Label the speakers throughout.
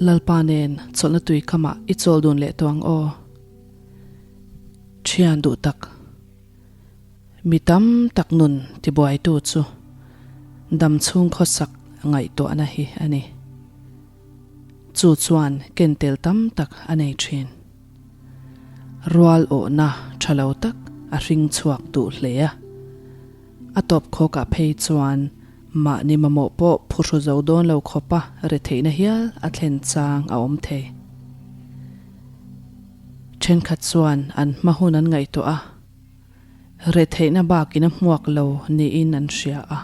Speaker 1: Lalpa nen chawlhna tui kamah i chawl dun leh tawh ang aw. Thian duh tak. Mi tam tak nun tibuaitu chu dam chhung khawsak ngaihtuahna hi a ni. Chu chuan ken tel tam tak a nei thin. Rual awhna tha lo tak a hring chhuak duh hle a. A tawp khawkah phei chuan mahni mamawh pawh phuhru zo dawn lo khawpa retheihna hial a thlen chang a awm thei. Thenkhat chuan an hma hun an ngaihtuah a, retheihna bakin a hmuak lo niin an hria a,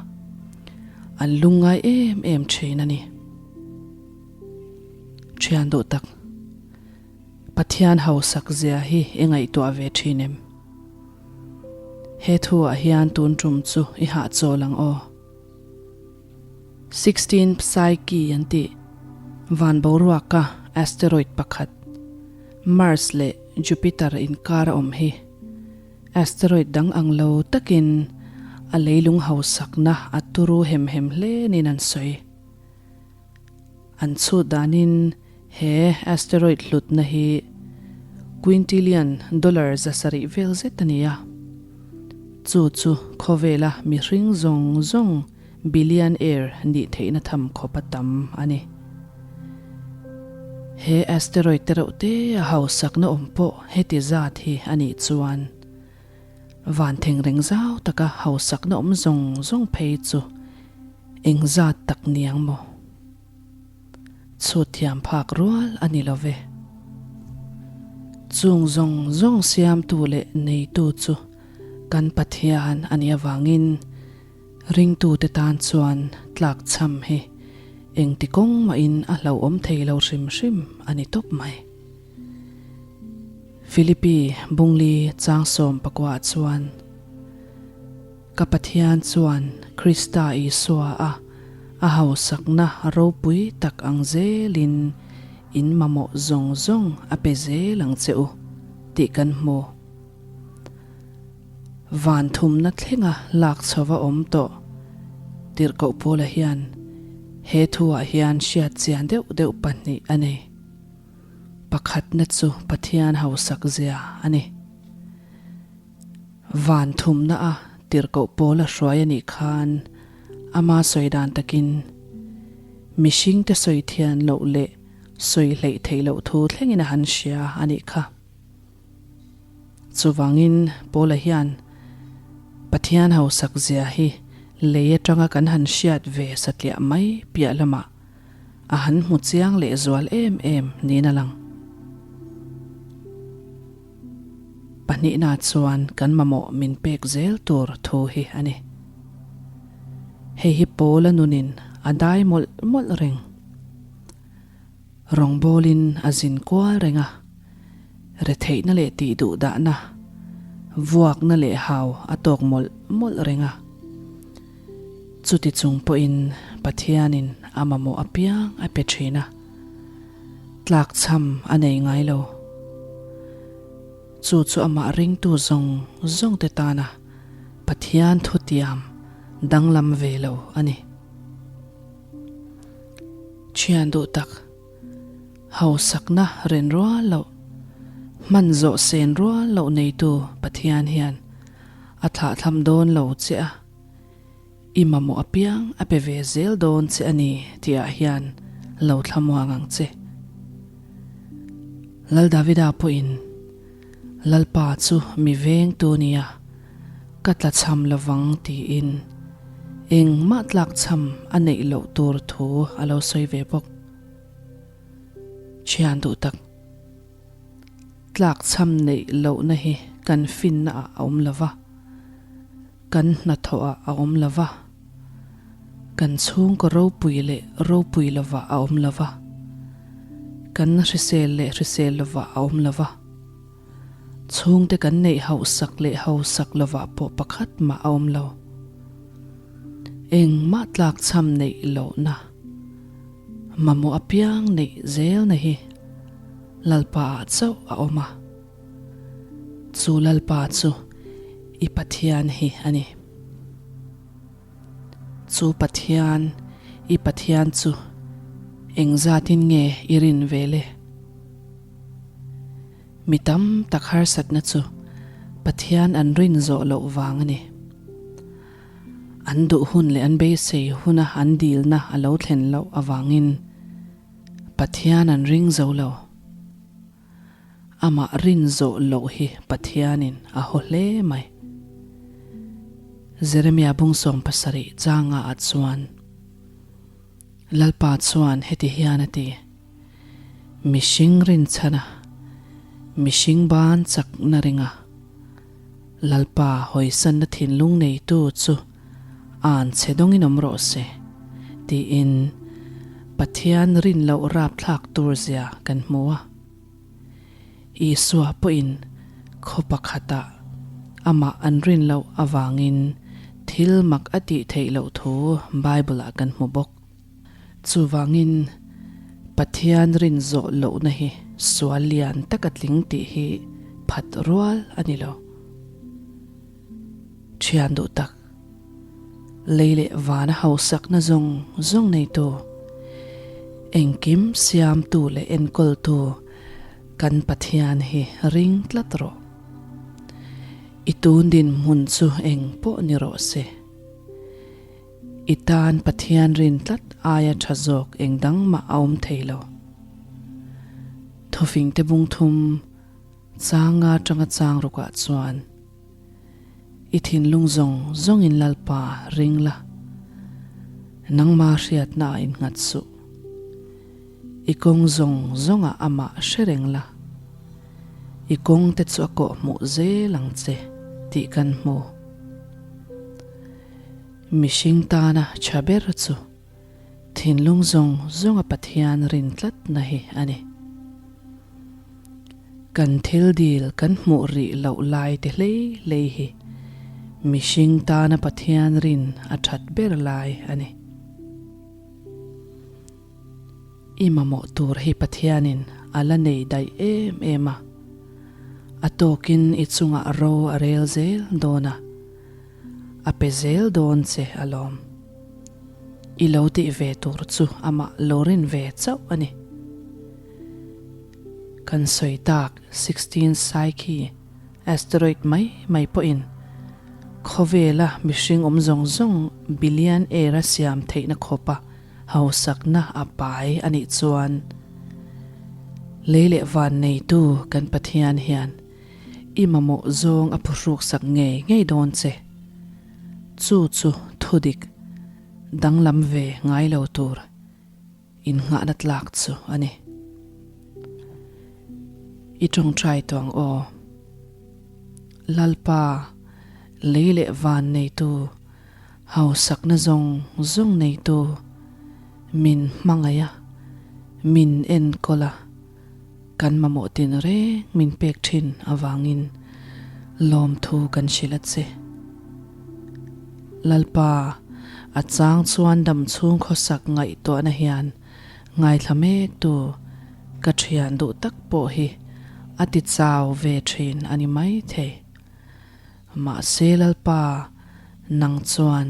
Speaker 1: an lungngai em em thin a ni. Thian duh tak, Pathian hausak zia hi i ngaihtuah ve thin em? He thuah hian tun tum chu i hahchawl ang aw. 16 Psyche an tih van boruaka asteroid pakhat, Mars leh Jupiter inkar a awm hi asteroid dang ang lo takin a leilung hausakna a turu hem hem hle niin an sawi. An chhut danin he asteroid hlutna hi quintillion dollar 700 vel zet a ni a. Chu chu khawvela mihring zawng zawng billionaire nih theihna tham khawp a tam a ni. He asteroid te reuh te a hausakna awm pawh heti zat hi a nih chuan van thengreng zau taka hausakna awm zawng zawng phei chu Eng zat tak niang maw? Chhut thiam phak rual a ni lo ve. Chung zawng zawng siamtu leh neitu chu kan Pathian a nih avangin ringtute tan chuan tlak chham hi engti kawng mahin a hlauhawm thei lo hrim hrim a ni tawp mai. Philippi Bungli Changsawm pakuaah chuan. Ka Pathian chuan Krista Isua a a hausakna ropui tak ang zelin in mamawh zawng zawng a pe zel ang che u tih kan hmu. Van thumna thlenga lak chhova awm tawh Tirhkoh Paula hian he thuah hian hriat chian deuh deuh pahnih a nei. Pakhatna chu Pathian hausak zia a ni. Van thumna a tirhkoh pawl a hruai a nih khan ama sawi dan takin mihringte sawi thian loh leh sawi hleih theih loh thu thlengin a han hria a nih kha. Chuvangin Paula hian Pathian hausak zia hi lei atanga kan han hriat ve satliah mai piah lamah a han hmu chiang leh zual em em niin a lang. Pahnihna chuan kan mamawh min pek zel tur thu hi a ni. Hei hi Paula nunin a dai mawlh mawlh reng. Rawngbawlin a zin kual reng a, retheihna leh tih duh dahna, vuakna leh hau a tawk mawlh mawlh reng a. Chuti chung pawhin Pathianin a mamawh apiang a pe thin a. Tlakchham a nei ngai lo. Chu chu amah ringtu zawng zawng te tana Pathian thutiam danglam ve lo a ni. Thian duh tak, hausakna ren rual loh, hman zawh sen rual loh neitu Pathian hian a thlahthlam dawn lo che a. I mamawh apiang a pe ve zel dawn che a ni tihah hian lo thlamuang ang che. Lal Davida pawhin, Lalpa chu mi vengtu nia, ka tlachham lovang tiin engmah tlakchham a neih loh tur thu a lo sawi ve bawk. Thian duh tak. Tlakchham neih lohna hi kan finna ah a awm lova. Kan hnathawh ah a awm lo va, kan chhungkaw ropui leh ropui lovah a awm lo va, kan hrisel leh hrisel lovah a awm lo va, chhungte kan neih hauhsak leh hausak lovah pawh pakhat mah a awm lo. Engmah tlakchham neih lohna, mamawh apiang neih zelna hi Lalpa ah chauh a awm a. Chu Lalpa chu i Pathian hi a ni. Chu Pathian, i Pathian chu Engzatin nge i rin ve le? Mi tam tak harsatna chu Pathian an rin zawh loh vang a ni. An duh hun leh an beisei huna an dilna a lo thlen loh avangin Pathian an ring zo lo. Amah rin zawh loh hi Pathianin a haw hle mai. Jeremia bung 70 changa ah chuan Lalpa chuan heti hian a ti, Mihring rinchhana, mihring ban chakna ringa, Lalpa hawisanna thinlung neitu chu an chhe dawngin awm rawh se, tiin Pathian rin loh rapthlak tur zia kan hmu a. Isua pawhin khaw pakhatah amah an rin loh avangin thil mak a tih theih loh thu Bible-ah kan hmu bawk. Chuvangin Pathian rin zawh lohna hi sual lian tak a tling tih hi phat rual a ni lo. Thian duh tak, lei leh vana hausakna zawng zawng neitu, engkim siamtu leh enkawltu kan Pathian hi ring tlat rawh. I tun dinhmun chu eng pawh ni rawh se. I tan Pathian rin tlat aia tha zawk eng dang mah a awm thei lo. Thawfingte bung thum changa tanga chang rukah chuan i thinlung zawng zawngin Lalpa ring la, nangma hriatna ah innghat suh. I kawng zawng zawngah amah hre reng la, i kawngte chu a kawh hmuh zel ang che tih kan hmu. Mihring tana tha ber chu thinlung zawng zawnga Pathian rin tlatna hi a ni. Kan thil dil kan hmuh rih loh lai te hlei hlei hi mihring tana Pathian rin a that ber lai a ni. I mamawh tur hi Pathianin a la nei daih em em a, a tawkin i chungah ro a rel zel dawn a. A pe zel dawn che alawm. I lo tih ve tur chu amah lo rin ve chauh a ni. Kan sawi tak 16 Psyche asteroid mai mai pawhin khawvela mihring awm zawng zawng billion air a siam theihna khawpa hausakna a pai a nih chuan lei leh van neitu kan Pathian hian I mamawh zawng a phuhruk sak ngei ngei dawn che. Chu chu thudik danglam ve ngai lo tur innghahna tlak chu a ni. I tawngtai tawng aw. Lalpa, lei leh van neitu, hausakna zawng zawng neitu, min hmangaih a, min enkawl a. Kan mamawh tin reng min pek thin avangin lawmthu kan hrilh a che. Lalpa, a chang chuan dam chhung khawsak ngaihtuahna hian ngaithla mek tu ka thian duh tak pawh hi a ti chau ve thin a ni mai thei. Mahse Lalpa, nang chuan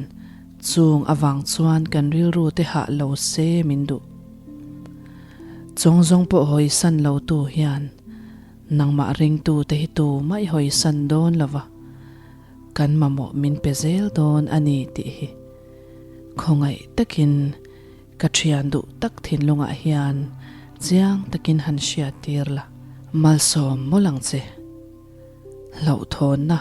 Speaker 1: chung avang chuan kan rilru te hah lo se min duh. Chawng zawng pawh hawisan lo tu hian nangmah ringtu te hi tu mah i hawisan dawn lo va, kan mamawh min pe zel dawn a ni tih hi khawngaih takin ka thian duh tak thinlungah hian chiang takin han hriat tir la, malsawm mawlh ang che. Hlauhthawnna,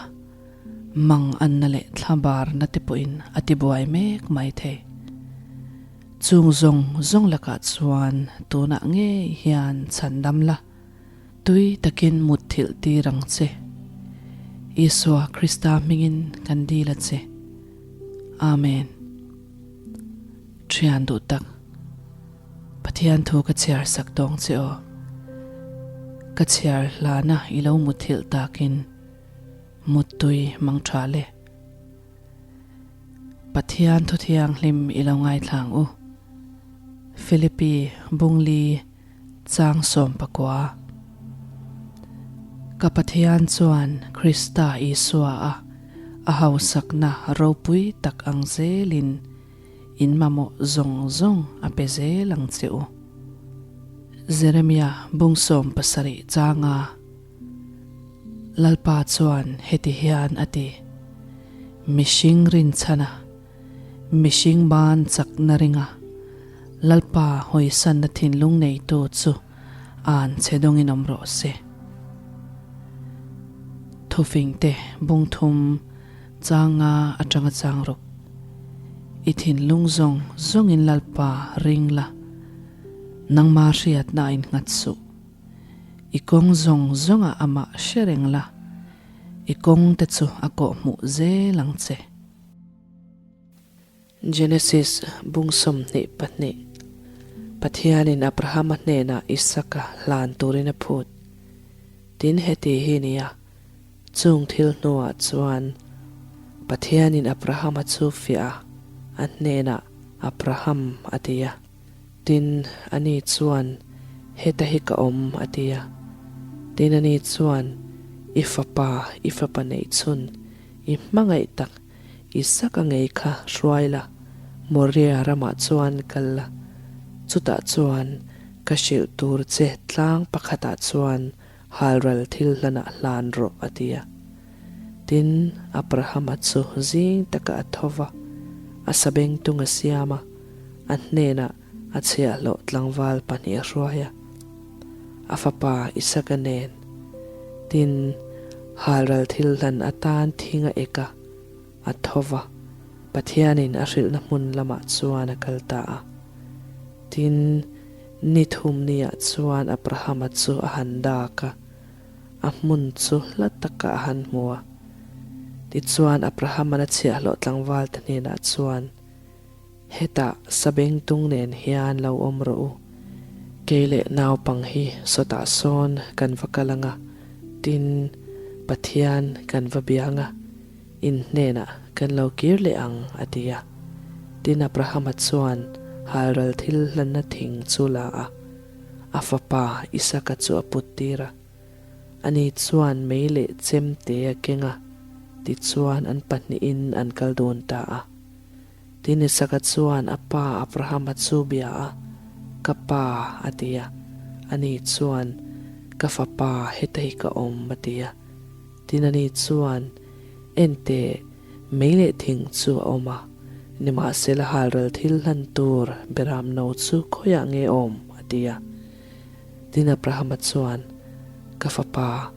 Speaker 1: mang anna leh thlabarna te pawhin a tibuai mek mai thei. Chung zawng zawng lakah chuan tunah ngei hian chhan dam la, tui takin mut thilh tir ang che. Isua Krista hmingin kan dil a che. Amen. Thian duh tak. Pathian thu ka chhiar sak tawng che aw. Ka chhiar hlana i lo muthilh takin muttui mang tha le. Pathian thu thianghlim i lo ngaithlang u. Philippi Bungli Chang 19. Ka Pathian chuan Krista Isua a a hausakna ropui tak ang zelin In mamawh zawng zawng a pe zel ang che u. Jeremia bung 17 changa Lalpa chuan heti hian a ti, Mihring rinchhana, mihring ban chakna ringa Lalpa hawisanna thinlung neitu chu an che dawngin awm rawh se. Thufingte bung thum changa atanga chang ruk. I thinlung zawng zawngin Lalpa ring la, nangma hriatna a innghat suh. I kawng zawng zawngah amah hre reng la, i kawng te chu a kawhhmuh zel ang che. Genesis bung 22, Pathianin Abrahama hnenah Isaka hlan turin a phut. Tin heti hi nia, chung thil hnuah chuan Pathianin Abrahama chu fiah a, a hnenah Abraham a ti a. Tin, ani chuan, Heta hi ka awm, a ti a. Tin, ani chuan, I fapa, i fapa neihchhun, i hmangaih tak, Isaka ngei kha hruai la, Moria ramah chuan kal la, chutah chuan ka hrilh tur che tlang pakhatah chuan halral thil hlanah hlan rawh, a ti a. Tin, Abrahama chu zing taka a tho va, a sabengtung a siam a, a hnenah a chhiahhlawh tlangval pahnih a hruai a, a fapa Isaka nen. Tin, halral thil hlan atan thing a ek a, a tho va, Pathianin a hrilhna hmun lamah chuan a kal ta a. Tin, ni thum niah chuan Abrahama chu a han dak a, a hmun chu hla takah a han hmu a. Tichuan, Abrahama'n a chhiahhlawh tlangvalte hnenah chuan, Hetah sabengtung nen hian lo awm rawh u. Kei leh naupang hi sawtah sawn kan va kal anga, tin, Pathian kan va bia anga, in hnenah kan lo kir leh ang, a ti a. Tin, Abrahama chuan halral thil hlanna thing chu la a, a fapa Isaka chu a put tir a. Ani chuan mei leh chemte a keng a, tichuan an pahnihin an kal dun ta a. Tin Isaka chuan a pa Abrahama chu bia a, Ka pa, a ti a. Ani chuan, Ka fapa, heta hi ka awm, a ti a. Tin ani chuan, Enteh, mei leh thing chu a awm a, nimahsela halral thil hlan tur beram no chu khawiah nge awm? a ti a. Tin Abrahama chuan, Ka fapa,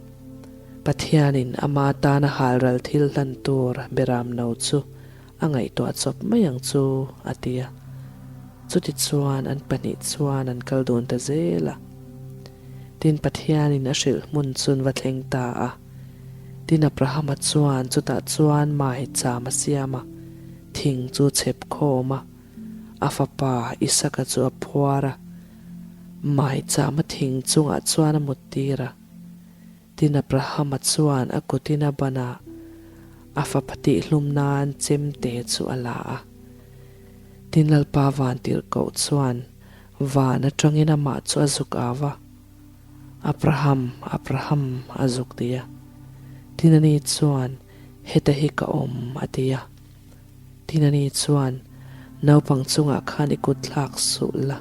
Speaker 1: Pathianin ama tana halral thil hlan tur beram no chu A ngaihtuah chawp mai ang chu, a ti a. Chutichuan an pahnih chuan an kal dun ta zel a. Tin Pathianin a hrilh hmun chun va thleng ta a. Tin Abrahama chuan chutah chuan mai cham a siam a, thing chu chhep khawm a, a fapa Isaka chu a phuar a, mai chama thing chungah chuan a muttir a. Tin Abrahama chuan a kutin a ban a, a fapa tihhlum nan chemte chu a la a. Tin Lalpa vantirhkoh chuan van atangin amah chu a zuk au a, Abraham, Abraham, a zuk ti a. Tin ani chuan, Heta hi ka awm, a ti a. Tin ani chuan, Naupang chungah khan i kut thlak suh la,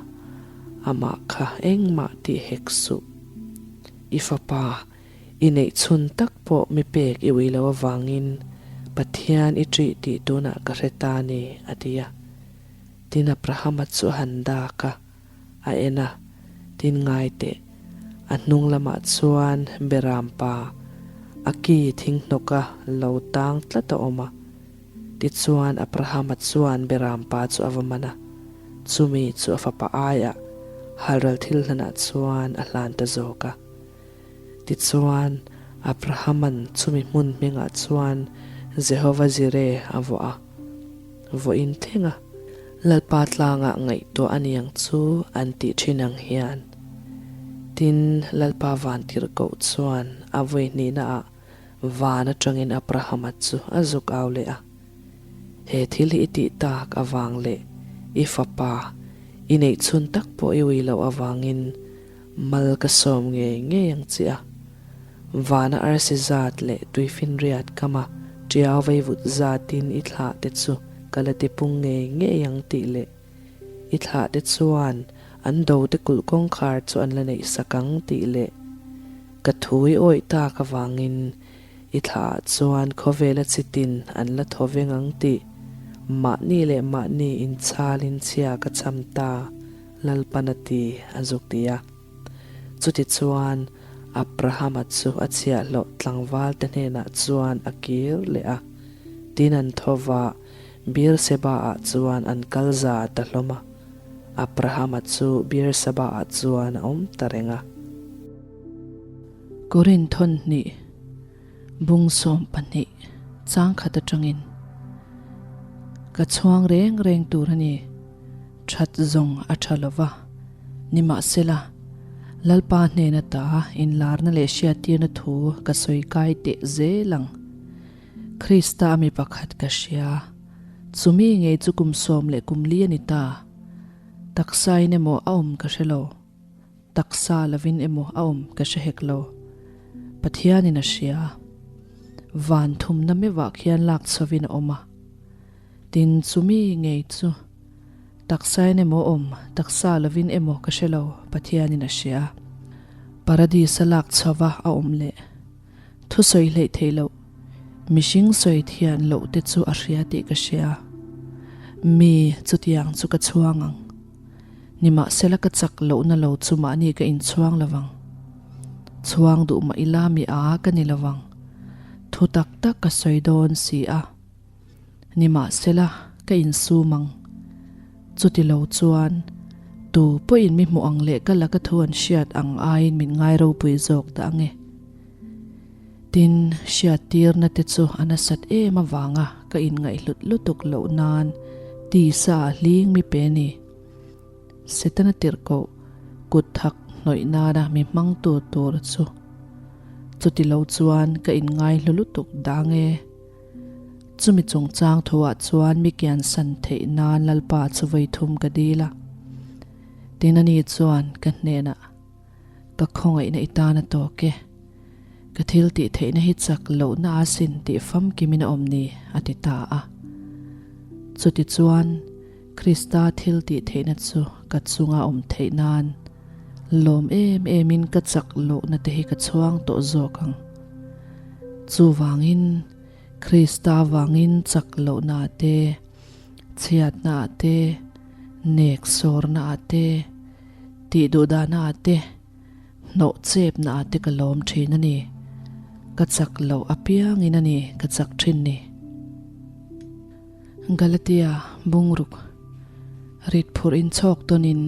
Speaker 1: amah kha engmah tih hek suh. I fapa, i neih chhun tak pawh mi pek i ui lo avangin Pathian i ṭih tih tunah ka hre ta ni, a ti a. Tin Abrahama chu a han dak a, a en a, tin ngai teh. A hnung lamah chuan Beram pa, a ki thing hnawka lo tang tlat a awm a. Tichuan Abrahama chuan Beram pa chu a va man a, chumi chu a fapa aiah halral thil hlanah chuan a hlan ta zawk a. Tichuan Abrahama'n chumi hmun hmingah chuan Jehova Jireh a vuah a, vawiin thleng a. Lalpa tlangah ngaihtuah a ni ang chu an tih thin ang hian. Tin, Lalpa vantirhkoh chuan a vawi hnihnaah van atangin Abrahama chu a zuk au leh a, He thil hi i tih tak avang leh i fapa i neih chhun tak pawh i ui loh avangin mal ka sawm ngei ngei ang che a. Vana arsi zat leh tuifinriat kama ṭiau veivut zatin i thlah te chu ka la tipung ngei ngei ang tih leh i thlah te chuan
Speaker 2: An dote kulh kawngkhar chu an la neih sak ang tih leh ka thu i awih tak avangin i thlaah chuan khawvela chitin an la thaw veng ang tih mahni leh mahni inchalin chhia ka cham ta Lalpan a ti a zuk ti a. Chutichuan Abrahama chu a chhiahhlawh tlangvalte hnenah chuan a kir leh a, tin an thaw vah Beer-seba-ah chuan an kal za ta hlawm a. Abrahama chu Beer-seba-ah chuan a awm ta reng a.
Speaker 1: Korin thawnhnih bung 12 chang khat atangin ka chhuang reng reng tur a ni. That zawng a tha lo va, nimahsela, Lalpa hnena ta inlarna leh hriattirna thu ka sawi kai teh zel ang. Krista a mi pakhat ka hria. Chumi ngei chu kum 11 a ni ta. Taksain emaw a awm ka hre lo. Taksa lovin emaw a awm ka hre hek lo. Pathianin a hria. Van thumna meuhah khian lak chhovin a awm a. Tin, chumi ngei chu taksain emaw a awm, taksa lovin emaw ka hre lo, Pathianin a hria. Paradis-a lak chhova a awm leh. Thusawi hleih theih loh, mihring sawi thian loh te chu a hria tih ka hria. Mi chutiang chu ka chhuang ang. Nimahsela ka chak lohna lo chu mahni ka inchhuang lo vang. Chhuang duh mah ila mi a ka ni lo vang. Thu tak tak ka sawi dawn si a. Nimahsela ka insum ang. Chuti lo chuan tu pawhin mi hmuh ang leh ka laka thu an hriat ang aiin min ngai ropui zawk dah ang e. Tin, hriattirna te chu a nasat em avanga ka inngaihhlut lutuk loh nan tisa a hling mi pe ni. Setana tirhkoh kut thak hnawih nana mi hmangtu tur chu chuti lo chuan ka inngaihlu lutuk dang e. Chumi chungchang thuah chuan mi kiansan theih nan Lalpa chu vawi thum ka dil a. Tin ani chuan ka hnenah, Ka khawngaihna i tan a tawk e. Ka thil tih theihna hi chak lohna a sin tih famkimin a awm ni, a ti ta a. Chutichuan, Krista thil tih theihna chu ka chunga awm theih nan lawm em emin ka chak lohna te hi ka chhuang tawh zawk ang. Chuvangin, Krista vangin chak lohna te, chhiatna te, nek sawrna te, tih duhdahna te, hnawh chepna te ka lawm thin a ni. Ka chak loh apiangin a ni ka chak thin ni. Galatia bungruk rit phurh in chhawk tawnin,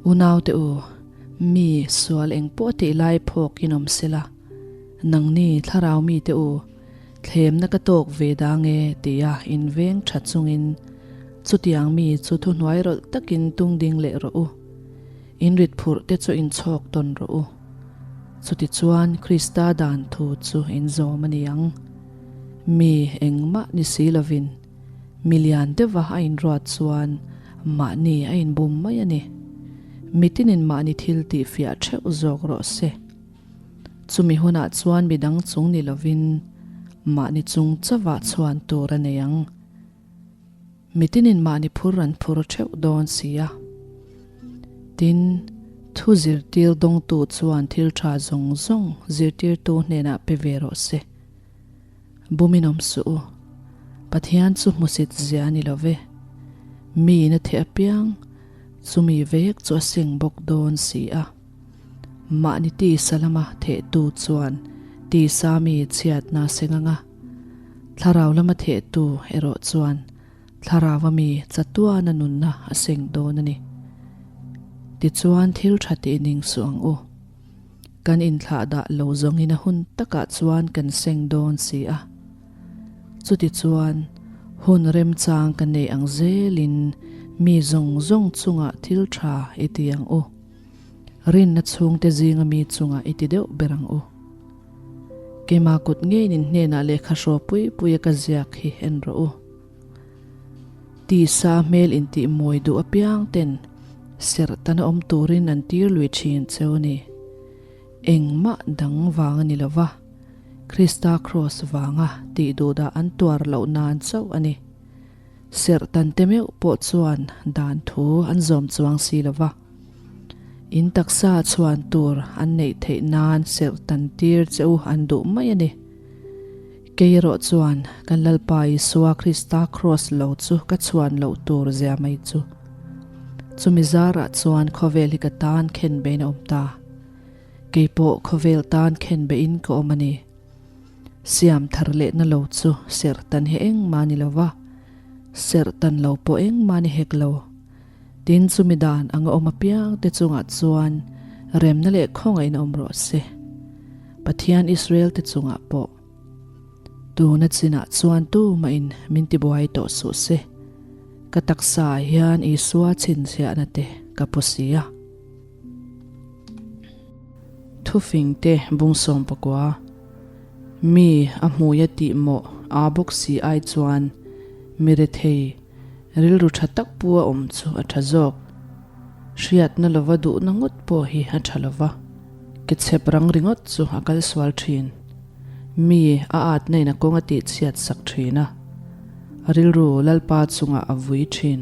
Speaker 1: Unaute u, mi sual eng pawh tih lai phawk in awm sela, nangni thlarau mite u, thlemna ka tawk ve dang e tia in veng tha chungin chutiang mi chu thuhnuai rawlh takin tung ding leh rawh u. In rit phurh te chu in chhawk tawn rawh u. Chutichuan Krista dan thu chu in zawm a ni ang. Mi engmah ni si lovin mi lian deuha a inruat chuan mahni a inbum mai a ni. Mitinin mahni thil tih fiah theuh zawk rawh se. Chumi hunah chuan midang chung ni lovin mahni chung chauhah chhuan tur a nei ang. Mitinin mahni phur an phur theuh dawn si a. Tin, thu zirtir dawngtu chuan thil tha zawng zawng zirtirtu hnenah pe ve rawh se. Bumin awm suh u. Pathian chu hmusit zia a ni lo ve. Miin a theh apiang, chumi vek chu a seng bawk dawn si a. Mahni tisa lama thehtu chuan tisa mi chhiatna a seng ang a, thlarau lama thehtu erawh chuan thlarau a mi chatuana nunna a seng dawn a ni. Tichuan thil tha tih ning suh ang u. Kan inthlah dah lo zawngin a hun takah chuan kan seng dawn si a. Chutichuan hun remchang ka neih ang zelin mi zawng zawng chungah thil tha i ti ang u. Rinna chhungte zinga mi chungah i ti deuh ber ang u. Keimah kut ngeiin in hnenah lehkha hraw pui pui a ka ziak hi en rawh u. Tisa hmel intih mawi duh apiang ten serh tana awm turin an tir lui thin cheu a ni. Engmah dang vang a ni lo va, Krista kraws vanga tih duhdah an tuar loh nan chauh a ni. Serh tante meuh pawh chuan dan thu an zawm chuang si lo va. In taksa chhuan tur an neih theih nan serh tan tir che u an duh mai a ni. Kei erawh chuan kan Lalpa Isua Krista kraws lo chu ka chhuan loh tur zia mai chu. Chumi zarah chuan khawvel hi ka tan khen bein a awm ta. Kei pawh khawvel tan khen bein ka awm a ni. Siam thar lehna lo chu serh tan hi engmah a ni lo va, serh tan lo pawh engmah a ni hek lo. Tin, chumi dan anga awm apiang te chungah chuan remna leh khawngaihna awm rawh se. Pathian Israel te chungah pawh tuna chinah chuan tumahin min tibuai tawh suh se. Ka taksa ah hian Isua chhinchhiahna te ka pu si a. Thufing te bung 19 Mi a hmuia tih mawh aa bawk si ai chuan mi rethei Rilru tha tak pu a awm chu a tha zawk. Hriatna lova duhna ngawt pawh hi a tha lova, ke chhep rang ringawt chu a kal sual thin. Mi a atna in a kawng a tihchhiat sak thin a, a rilru Lalpa chungah a vui thin.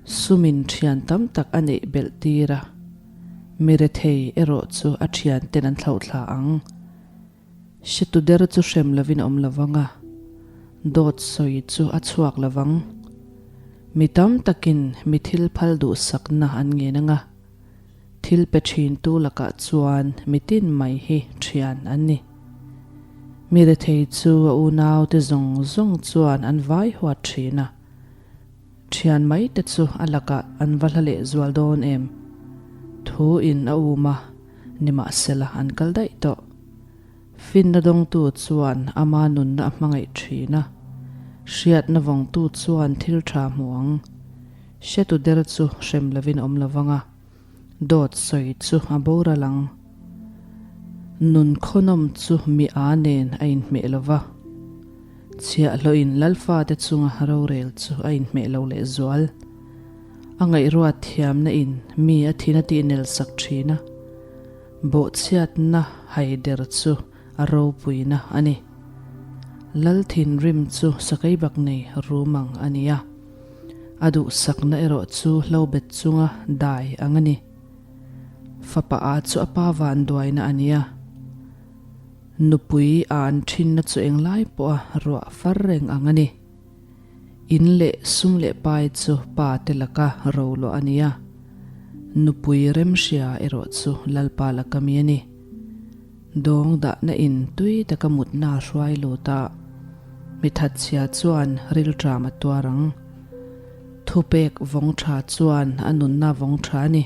Speaker 1: Sumin thian tam tak a neih belh tir a, mi rethei erawh chu a thian ten an thlauhthla ang. Hretu der chu hrem lovin a awm lovang a, dawt sawi chu a chhuak lovang. Mi tam takin mi thil phal duhsakna an ngen ang a, thil pe thintu lakah chuan mi tin mai hi thian an ni. Mi rethei chu a unaute zawng zawng chuan an vai huat thin a. Thian mai te chu a lakah an va hla leh zual dawn em? Thu in a um a, nimahsela an kal daih tawh. Finna dawngtu chuan ama nunna a hmangaih thin a, hriatna vawngtu chuan thil tha hmu ang. Hretu der chu hrem lovin a awm lovang a, Dawt sawi chu a boral ang. Nun khawnawm chu mi a nen a inhmeh lo va. Chhiahhlawhin Lalfate chunga rorel chu a inhmeh lo lehzual. A ngaihruat thiamna in mi a thin a tihnel sak thin a. Bawhchhiatna haider chu a ropuina a ni. Lal thinrim chu sakeibak nei rum ang a ni a. A duhsakna erawh chu hlobet chunga dai ang a ni. Fapa a chu a pa vanduaina a nia. Nupui a an thinna chu englai pawha ruah far reng ang a ni. In leh sum leh pai chu pa te laka roluah a nia. Nupui remhria erawh chu Lalpa laka mi a ni. Dawng dahna in tui taka mutna a hruai lut a, mi thatchhia chuan rilṭam a tuar ang. Thupek vawng ṭha chuan a nunna vawng ṭha a ni.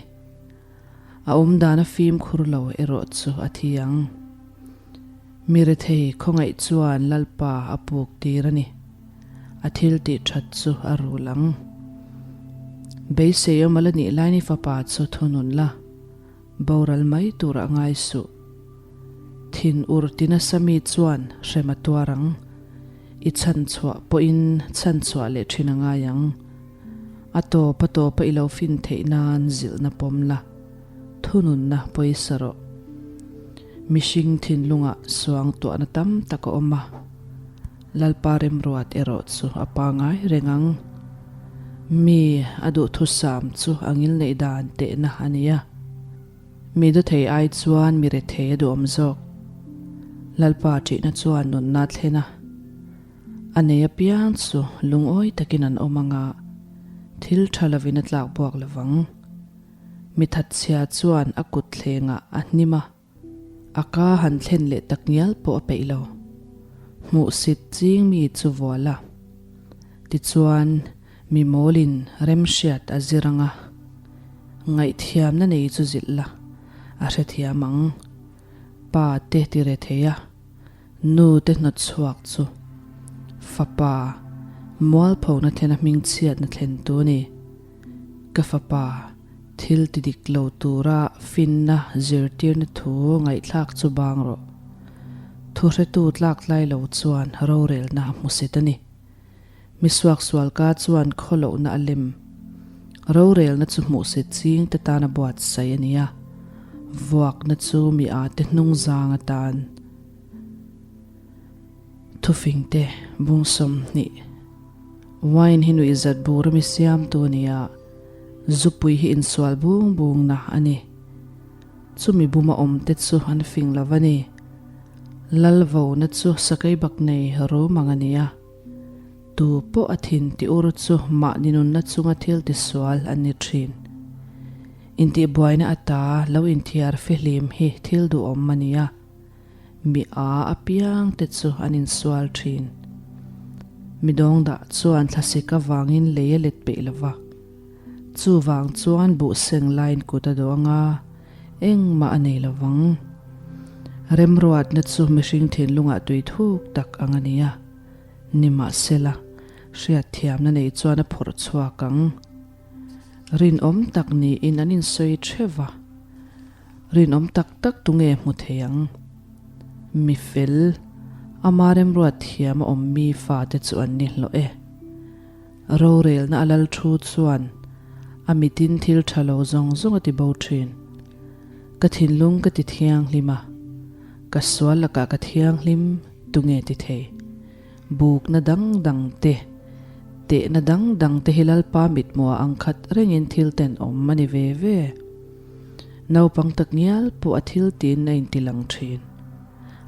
Speaker 1: A awmdan a fimkhur lo erawh chu a thi ang. Mi rethei khawngaih chuan Lalpa a puk tir a ni. A thil tih ṭhat chu a rul ang. Beisei awm a la nih lai ni fapa chu thunun la. Boral mai tur a ngai suh. Thin ur ti nasa mi chuan hrem a tuar ang. I chhanchhuah pawhin chhanchhuah leh thin a ngai ang. A tawp a tawpa i lo fin theih nan zilhna pawm la, thununna pawisa rawh. Mihring thinlungah suang tuahna tam tak a awm a, Lalpa remruat erawh chu a pangai reng ang. Mi a duhthusam chu a ngilneih dan tehna a ni a. Mi dawthei ai chuan mi rethei a duhawm zawk. Lalpa ṭihna chuan nunna a thlen a. A nei apiang chu lungawi takin an awm ang a, thil ṭha lovin a tlak buak lovang. Mi thatchhia chuan a kut thlengah a hnim a. A ka han thlen leh tak ngial pawh a peih lo. Hmuhsit ching mi chu vual a. Tichuan, mi mawlin remhriat a zir ang a. Ngaihthiamna nei chu zilh la, a hrethiam ang. Pa te ti re thei a, nu te hnawt chhuak chu. Fapa, mualphona thlena hmingchhiatna thlentu a ni. Ka fapa, thil ti dik lo tura finna zirtirna thu ngaihthlak chu bang rawh. Thuhretu tlak tlai lo chuan rorelna a hmusit a ni. Mi suaksualka chuan khawlohna a lem. Rorelna chu hmuhsit ching te tan a buatsaih a ni a, vuakna chu mi ate hnungzang atan. Thufingte bung 20. Wine hi nuihzat bur a mi siamtu a ni a, Zupui hi insual bung bungna a ni. Chumi buma awmte chu an fing lo a ni. Lal vona chu sakei bak nei rum ang a ni a. Tu pawh a thin ti ur chu mahni nunna chunga thil tisual an ni thin. Intihbuaina ata lo inthiar fihlim hi thil duhawm a ni a. Mi a apiang te chu an insual thin. Mi dawngdah chuan thlasik avangin lei a let peih lo va. Chuvang chuan buh seng laiin kut a dawh anga engmah a nei lo vang. Remruatna chu mihring thinlungah tui thuk tak ang a ni a, nimahsela hriatthiamna nei chuan a phawrh chhuak ang. Rinawm tak niin an insawi theuh va. Rinawm tak tak tunge hmu thei ang? Mi fel, ama remruat thiam a awm mi fate chu an ni hlawh e. Rorelna a lal thu chuan a mitin thil tha lo zawng zawng a ti bo thin. Ka thinlung ka ti thianghlim a, ka sual lakah ka thianghlim tunge ti thei? Bukna dang dang te, tehna dang dang te hi Lalpa mithmuah ang khat rengin thil tenawm a ni ve ve. Naupang tak ngial pawh a thil tiin a inti lang thin.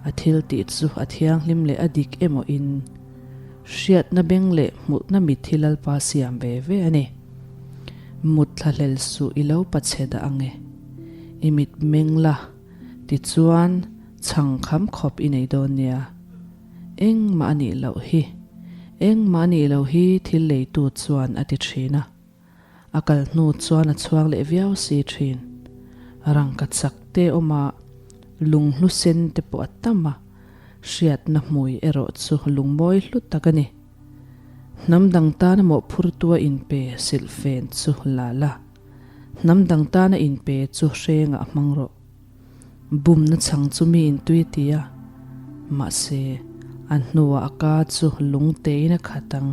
Speaker 1: A thil tih chu a thianghlim leh a dik emaw in hriatna beng leh hmuhna mit hi Lalpa siam ve ve a ni. Mut thlahlel suh i lo pachhe dah ang e. I mit meng la, tichuan chhang kham khawp i nei dawn nia. Engmah a nih loh hi, engmah a nih loh hi thil leitu chuan a ti thin a. A kal hnu chuan a chhuak leh viau si thin. Rangka chak te awm a, lunghlu sen te pawh a tam a, hriatna hmui erawh chu lungmawi hlu tak a ni. Hnam dang tana mawhphurtu a inpe silhfen chu la la, hnam dang tana inpe chu hrengah hmang rawh. Bumna chhang chu mi intui a ti a, mahse a hnuah a ka chu lungtein a khat ang.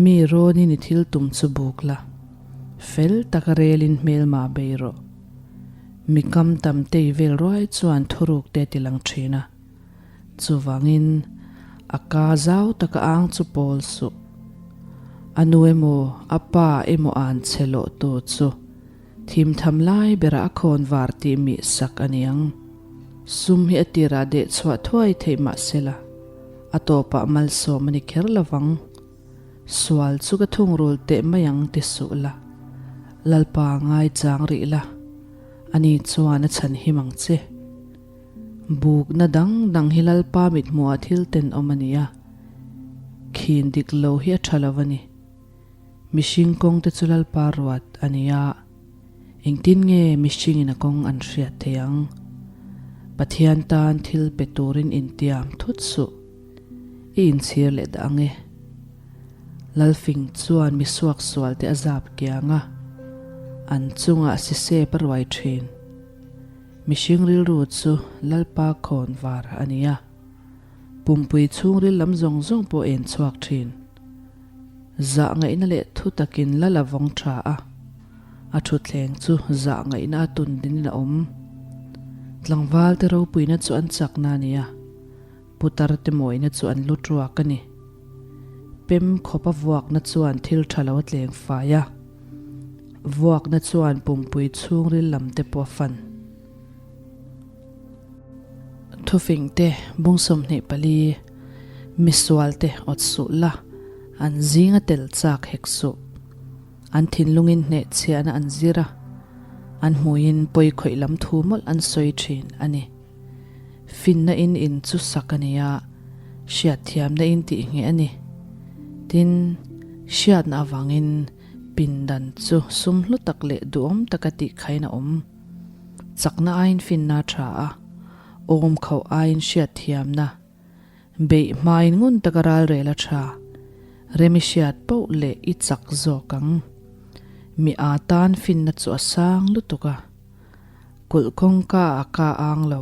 Speaker 1: Mi rawnin i thil tum chu buk la, fel taka relin hmelma bei rawh. Mi kam tam te i vel ruai chuan thuruk te a ti lang thin a. Chuvangin, a ka zau taka ang chu pawl suh. A nu emaw, a pa emaw an che lawh tu chu thim tham lai berah a khawn var tih mih sak a niang. Sum hi a tirah deh chhuah thuai theih mah sela. A tawpah malsawm a ni kher lovang. Sual chu ka thungrul teh mai ang ti suh la. Lalpa ngai chang rih la, ani chuan a chhan him ang che. Bukna dang dang hi Lalpa mithmuhah thil tenawm a ni a, khin dik lo hi a tha lo a ni. Mihring kawng te chu Lalpa ruat a ni a, engtin nge mihringin a kawng an hriat thei ang? Pathian tan thil pe turin intiam thut suh, i inchhir leh dah ang e. Lalfing chuan mi suaksual te a zap kiang a, an chungah sisep a ruai thin. Mihring rilru chu Lalpa khawn var a ni a. Pumpui chhungril lam zawng zawng pawh en chhuak thin. Zah ngaihna leh thu takin la la vawng tha a, a thutthleng chu zah ngaihna a tun dinin a awm. Tlangval te ropuina chu an chakna a ni a, putar te mawina chu an lu tuak a ni. Pem khawpa vuakna chuan thil tha lo a tleng fai a, vuakna chuan pumpui chhungril lam te pawh a fan. Thufing te, bung 24, Misual te awt suh la, an zinga tel chak hek suh. An thinlungin hnehchhiahna an zir a, an hmuiin pawi khawih lam thu mawlh an sawi thin a ni. Finna in in chu sak a ni a, hriatthiamna in tih ngheh a ni. Tin, hriatna avangin pindan chu sum hlu tak leh duhawm taka tih khain a awm. Chakna aiin finna a tha a, awm khauh aiin hriatthiamna, beih hmain ngun taka ralrel a tha, rem i hriat poh leh i chak zawk ang. Mi a tan finna chu a sang lutuk a, kulh kawngka a ka ang lo,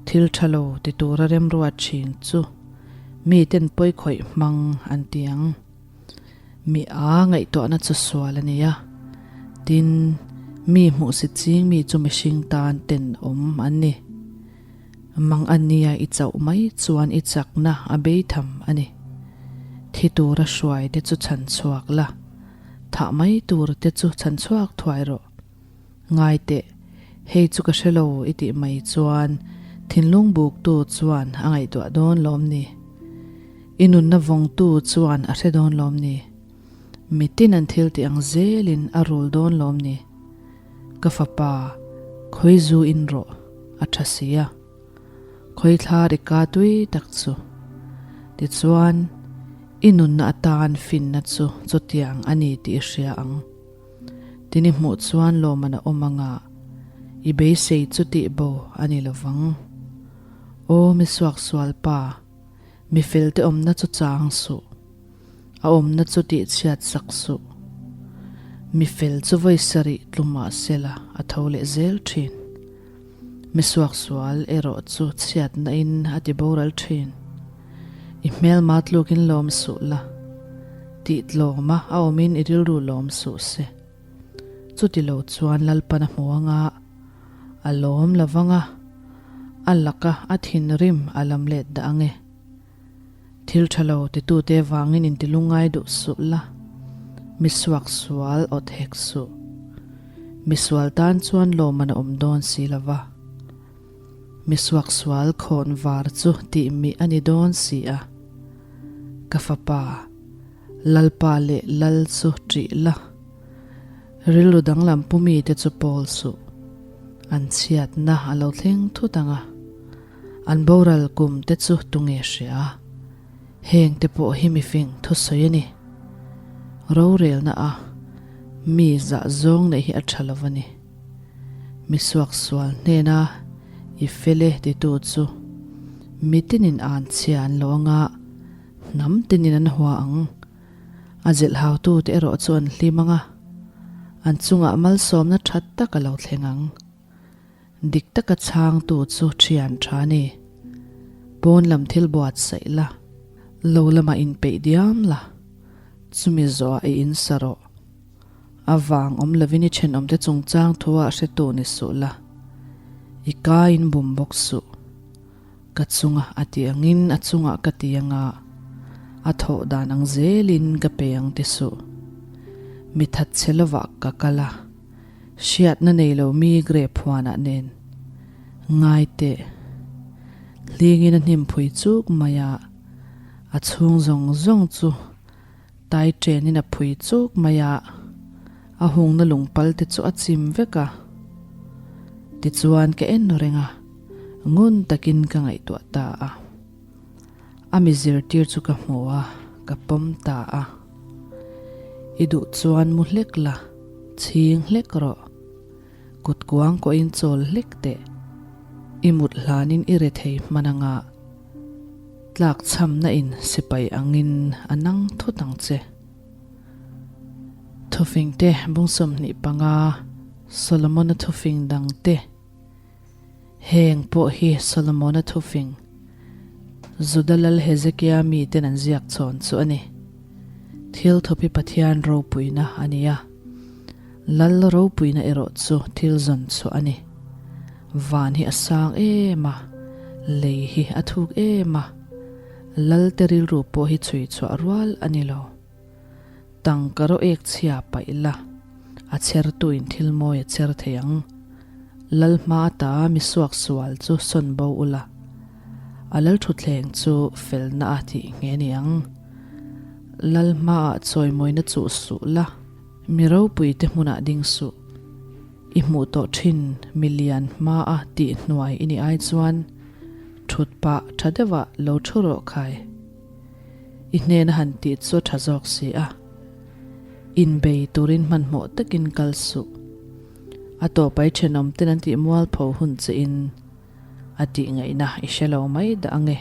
Speaker 1: thil tha lo ti tura remruat thin chu miten pawi khawih hmang an ti ang. Mi a ngaihtuahna chu sual a ni a, tin, mi hmuhsit ching mi chu mihring tan tenawm an ni. Mang a nia i chauh mai chuan i chakna a bei tham a ni. Thi tura hruai te chu chhan chhuak la. Thah mai tur te chu chhan chhuak thuai rawh. Ngai teh, hei chu ka hre lo i tih mai chuan thinlung buktu chuan a ngaihtuah dawn lawm ni? I nunna vawngtu chuan a hre dawn lawm ni? Mitin an thil tih ang zelin a rul dawn lawm ni? Ka fapa, khawi zu in rawh, a tha si a. Khawi thla ri ka tui tak chu. Tichuan, i nunna atan finna chu chutiang a ni tih i hria ang. Tin i hmuh chuan lawmman a awm anga i beisei chu tih bo a ni lovang. Aw mi suaksual pa, mi felte awmna chu chang suh. A awmna chu tih chhiat sak suh. Mi fel chu vawi sarih tlu mah sela a tho leh zel thin. Mi suaksual erawh chu chhiatna in a ti boral thin. I hmelma tlukin lawm suh la, tih tlawma a awmin i rilru lawm suh se. Chuti lo chuan Lalpan a hmu anga, a lawm lo vanga, a laka a thinrim a lam let dah ange. Thil tha lo titute vangin intilungai duh suh la, mi suaksual awt hek suh. Misual tan chuan lawmman a awm dawn si lo va. Mi suaksual khawn var chu tih mih a ni dawn si a. Ka fapa, Lalpa leh Lal chu ṭih la, rilru danglam pu mite chu pawl suh. An chhiatna a lo thleng thut ang a, an boral kum te chu tunge hria? Heng te pawh hi mifing thusawi a ni. Rorelna a mi zah zawng neih hi a ṭha lo a ni. Mi suaksual hnena i fel e titu chu mi tinin an chhia an lo anga, hnam tinin an hua ang. A zilhhautute erawh chu an hlim anga, an chungah malsawmna tha tak a lo thleng ang. Dik taka chhangtu chu thian tha ni. Pawn lam thil buatsaih la, lo lamah inpeih diam la, chumi zawhah i insa rawh. A vang awm lovin i thenawmte chungchang thuah hretu ni suh la, i kaiin bum bawk suh. Ka chunga a ti angin a chungah ka ti anga, a thawh dan ang zelin ka pe ang ti suh. Mi that che lovah ka kal a, hriatna nei lo mi grape huanah nen. Ngai teh. Hlingin a hnim phui chuk mai a, a chhung zawng zawng chu Tai ṭenin a phui chuk mai a, a hungna lungpal te chu a chim vek a. Tichuan ka en reng a, ngun takin ka ngaihtuah ta a. A mi zirtir chu ka hmu a, ka pawm ta a. I duh chuan mu hlek la, chhing hlek rawh. Kut kuang kawhin chawl hlek teh. I mut hlanin i re thei hman anga. Tlak chhamna in sipai angin a nang thut ang che. Thufing te bung 25 Solomona thufing dang te Heng pawh hi Solomona thufing Juda lal Hezekia mi ten an ziak chhawn chu a ni. Thil thup hi Pathian ropuina a ni a. Lal ropuina erawh chu thil zawn chhuah a ni. Van hi a sang em a, lei hi a thuk em a, lal te rilru pawh hi chhui chhuah rual a ni lo. Tangka rawh ek chhia paih la, a chhertuin thil mawi a chher thei ang. Lal hma ata mi suak sual chu sawn bo ula, a lal thutthleng chu felna a tih nghe ni ang. Lal hmaah chawimawina chuh suh la, Mi ropui te hmunah ding suh. I hmuh tawh thin mi lian hmaa tih hnuai i nih ai chuan thut pah tha deuhah lo thu rawh khai. I hnena han tih chu a tha zawk si a. Inbei turin hmanhmawh takin kal suh. A tawpai thenawm ten an tih mualpho hun che in a tih ngaihna i hre lo mai dah ange.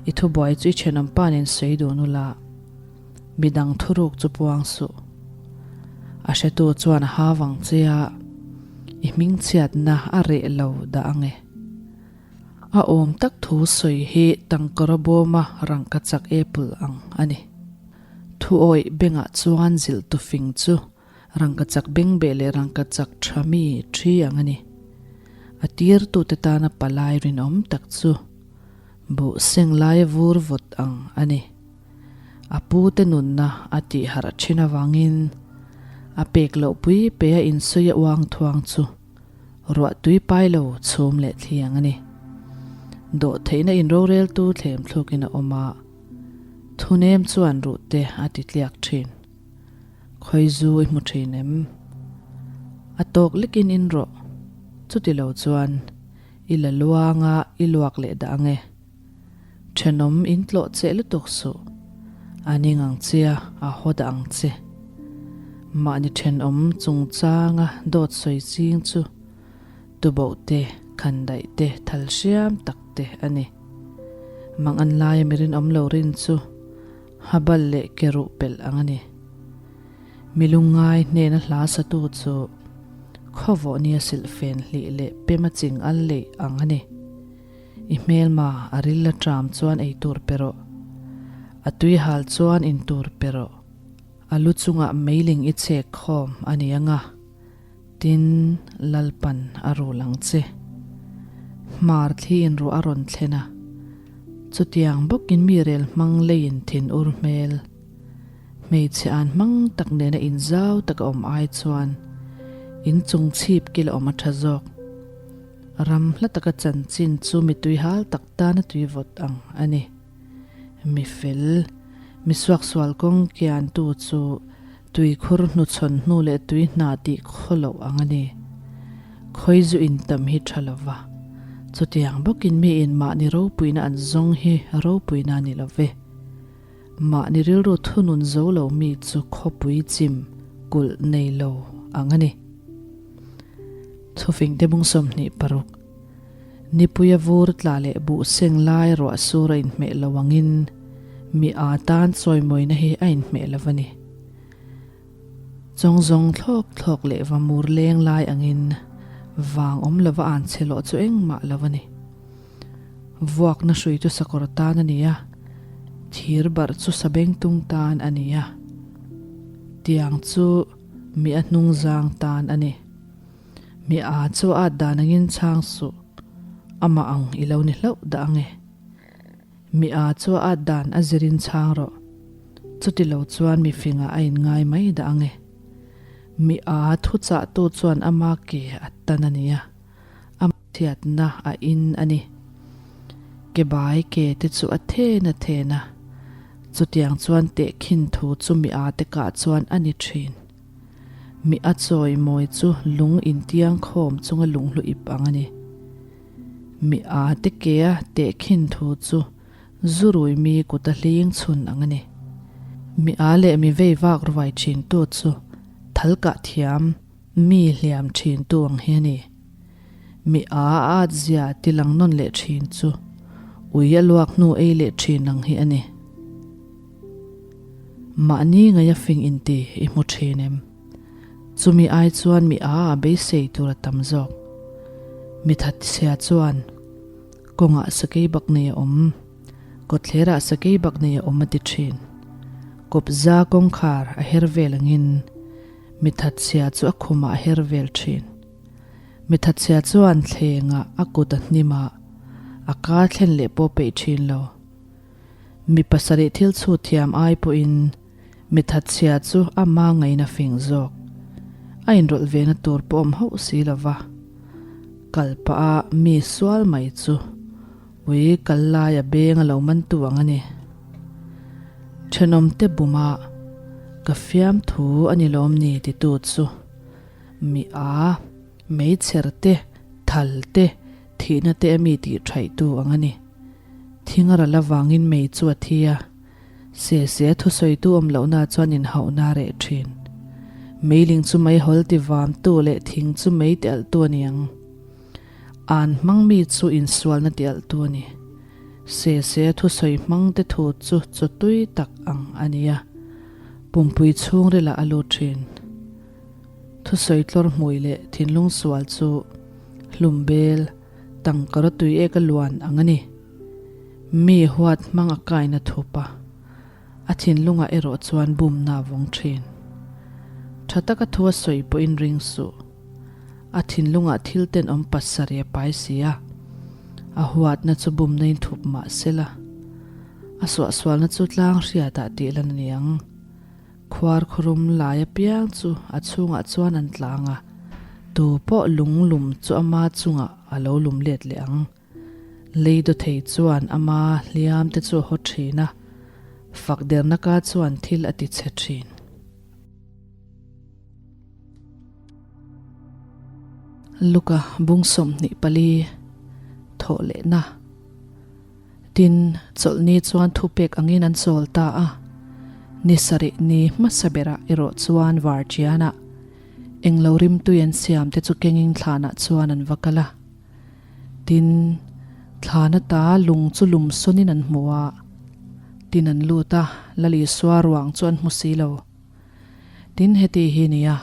Speaker 1: I thubuai chu i thenawm pa nen sawi dun ula, midang thuruk chu puang suh. A hretu chuan a ha vang che a, i hmingchhiatna a reh lo dah ange. A awm tak thu sawi hi tangkawra bawma rangkachak apple ang a ni. Thuawih bengah chuan zilh tufing chu Rangkachak bengbeh leh rangkachak tha mi thi ang a ni. A tirtute tana palai rinawm tak chu buh seng laia vur vawt ang a ni. A pute nunna a tih harh thin avangin a pek loh pui pe a insawi a uang thuang chu ruah tui pai lo chhum leh thliang a ni. Dawhtheihna inroreltu thlem thlukin a awm a, thunem chuan ruh te a ti tliak thin. Khawi zu i hmu thin em? A tawk lekin in rawh. Chuti lo chuan i la luanga i luak leh dah ange. Thenawm in tlawh cheh lutuk suh. A ning ang che a, a haw dah ang che. Mahni thenawm chungchanga dawt sawi ching chu tuboh te, khandaih te, thal hriam tak te a ni. Mang an laia mi rinawm lo rin chu Habal leh ke ruh pelh ang a ni. Mi lungngai hnena hla satu chu khawvawh nia silh fen hlih leh pema ching al leih ang a ni. I hmelma a ril a tram chuan ei tur pe rawh. A tui hal chuan in tur pe rawh. A lu chungah meiling i chek khawm a ni ang a. Tin, Lalpan a rul ang che. Hmar thli in ruah a rawn thlen a, chutiang bawkin mi rel hmang leiin thin ur hmel. Hmeichhe an hmang tak nena inzau taka awm ai chuan in chung chhip kil a awm a tha zawk. Ram hla taka chanchin chu mi tuihal tak tana tui vawt ang a ni. Mi fel, mi suaksual kawng kiantu chu Tuikhur hnuchhawn hnu leh tui hna tih khaw loh ang a ni. Khawi zu in tam hi tha lo va, chutiang bawkin mi in mahni ropuina an zawng hi ropuina a ni lo ve. Mahni rilru thunun zo lo mi chu khawpui chim kulh nei lo ang a ni. Thufingte bung 26, Nipuia vur tla leh buh seng lai ruah sur a inhmeh lo angin mi aa tan chawimawina hi a inhmeh lo a ni. Chawng zawng thlawk thlawk leh va mur leng lai angin vang awm lova an che lawh chu engmah lo a ni. Vuakna hrui chu sakawr tan a ni a, thir barh chu sabengtung tan a ni a, tiang chu mi a hnungzang tan a ni. Mi a chu a at dan angin chhang suh, amah ang i lo ni hlauh dah ange. Mi a chu a at dan a zirin chhang rawh, chuti lo chuan mi fingah a inngai mai dah ange. Mi a thuchahtu chuan ama ke a tan a nia, a chhiatna a in a ni. Ke bai ke te chu a then a then a, chutiang chuan tehkhin thu chu mi a te kah chuan a ni thin. Mi a chawi mawi chu lung intiang khawm chunga lunghlu ip ang a ni. Mi a te kea tehkhin thu chu zurui mi kuta hling chhun ang a ni. Mi a leh mi vei vak ruai thintu chu thal kah thiam mi hliam thintu ang hi a ni. Mi a a at zia tilang nawn leh thin chu ui a luak hnu ei leh thin ang hi a ni. Mahni ngaia fing inti i hmu thin em? Chumi ai chuan mi a a beisei tur a tam zawk. Mi thatchhia chuan kawngah sakei bak nei a awm, kawtthlerah sakei bak nei a awm a ti thin. Kawpza kawngkhar a her vel angin mi thatchhia chu a khumah a her vel thin. Mi thatchhia chuan thlengah a kut a hnim a, a kar thlen leh pawh peih thin lo. Mi pasarih thil chhut thiam ai pawhin mi thatchhia chu a ma ngaina fing zawk. A inrawlh vena tur pawh awm hauh si lo va. Kal pah a mi sual mai chu ui kal lai a beng a lo man tu ang a ni. Thenawmte buma ka fiamthu a ni lawm ni titu chu mi a meichher te, thal te, thihna te a mi tih thaih tu ang a ni. Thing a ral avangin mei chu a thi a, se se thusawitu awm lohna chuan inhauhna a reh thin. Meiling chu meihawl ti vamtu leh thing chu mei ti alhtu a ni ang. An hmang mi chu insualna ti alhtu a ni. Se se thusawi hmangte thu chu chaw tui tak ang a ni a, pumpui chhungrilah a lut thin. Thusawi tlawr hmui leh thinlung sual chu hlum bel. Tangkara tui ek a luan ang a ni. Mi huat hmang a kaina thup a, a thinlungah erawh chuan bumna a vawng thin. Tha taka thu a sawi pawhin ring suh. A thinlungah thil tenawm pasarih a pai si a, a huatna chu bumna in thup mah se la. A suahsualna chu tlang hriatah tih lan a ni ang. Khuar khurum lai apiang chu a chhungah chuan an tlang a, tu pawh lung lum chu ama chungah a lo lum let leh ang. Lei dawthei chuan ama hliam te chu a haw thin a, fak derna ka chuan thil a ti chhe thin. Luka bung 24 thawh lehna. Tin, chawlhni chuan thupek angin an chawl ta a. Ni sarih ni hmasa berah erawh chuan Vartianah englo rimtui an siam te chu kengin thlanah chuan an va kal a. Tin, thlan ata lung chu lum sawnin an hmu a. Tin an lut a, Lal Isua ruang chu an hmu si lo. Tin, heti hi nia,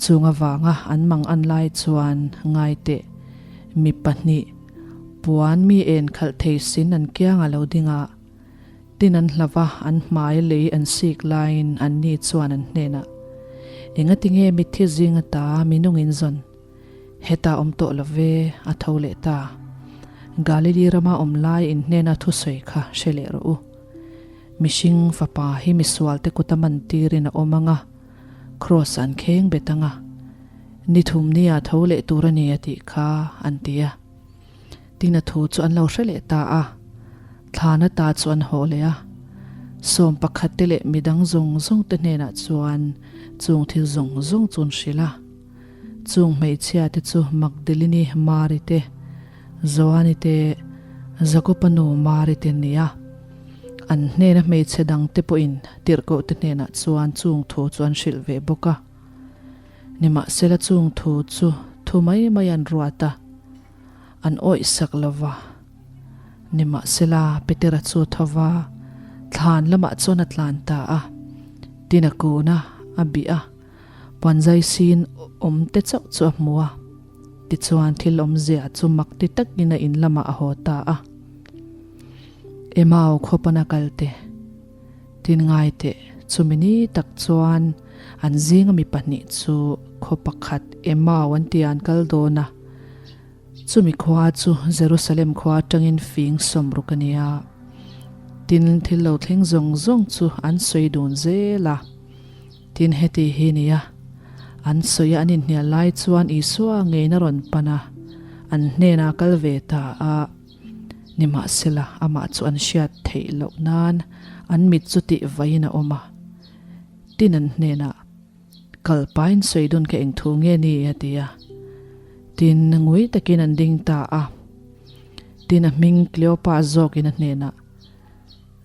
Speaker 1: chung avanga an mang an lai chuan ngai teh, mi pahnih, puan mi en khalh thei sin an kiang a lo ding a, tin an hlauh a, an hmai lei an sik laiin anni chuan an hnenah, Engati nge mitthi zing ata minungin zawn? Heta awm tawh lo ve, a tho leh ta. Galili rama awm lai in hnena thusawi kha hre leh rawh u. Mihring fapa hi misualte kuta man tirin a awm ang a, kraws an kheng bet ang a, ni thum nia tho leh tur a ni a tih kha an ti a. Tin a thu chu an lo hre leh ta a, thlana ta chu an haw leh a. Sawm pakhat te leh midang zawng zawng te hnenah chuan chung thil zawng zawng chu an hrilh a. Chung hmeichhia te chu Magdalini Mari te, Joani te, Jakoba nu Mari te an ni a. An hnena hmeichhe dangte pawhin tirhkohte hnenah chuan chung thu chu an hrilh ve bawk a. Nimahsela chung thu chu thu mai mai an ruat a, an awih sak lo va. Nimahsela Petera chu tho va, thlan lamah chuan a tlan ta a, tin a kun a, a bih a, puanzai sin awm te chauh chu a hmu a. Tichuan thil awmzia chu mak ti takin a in lamah a haw ta a. Emau khawpana kal te, tin ngai teh, chumi ni tak chuan an zinga mi pahnih chu khaw pakhat Emau an tia an kal dawn a. Chumi khua chu Jerusalem khua atangin fing sawmruk a ni a. Tin thil lo thleng zawng zawng chu an sawi dun zel a. Tin heti hi nia, an sawi a an inhnial lai chuan Isua ngeina rawn pan a, an hnenah kal ve ta a. Nimahsela, amah chu an hriat theih loh nan an mit chu tih vaiin a awm a. Tin an hnenah, Kal pain sawi dun kha eng thu nge ni? a ti a. Tin ngui takin an ding ta a. Tin a hming Kleopa zawkin a hnenah,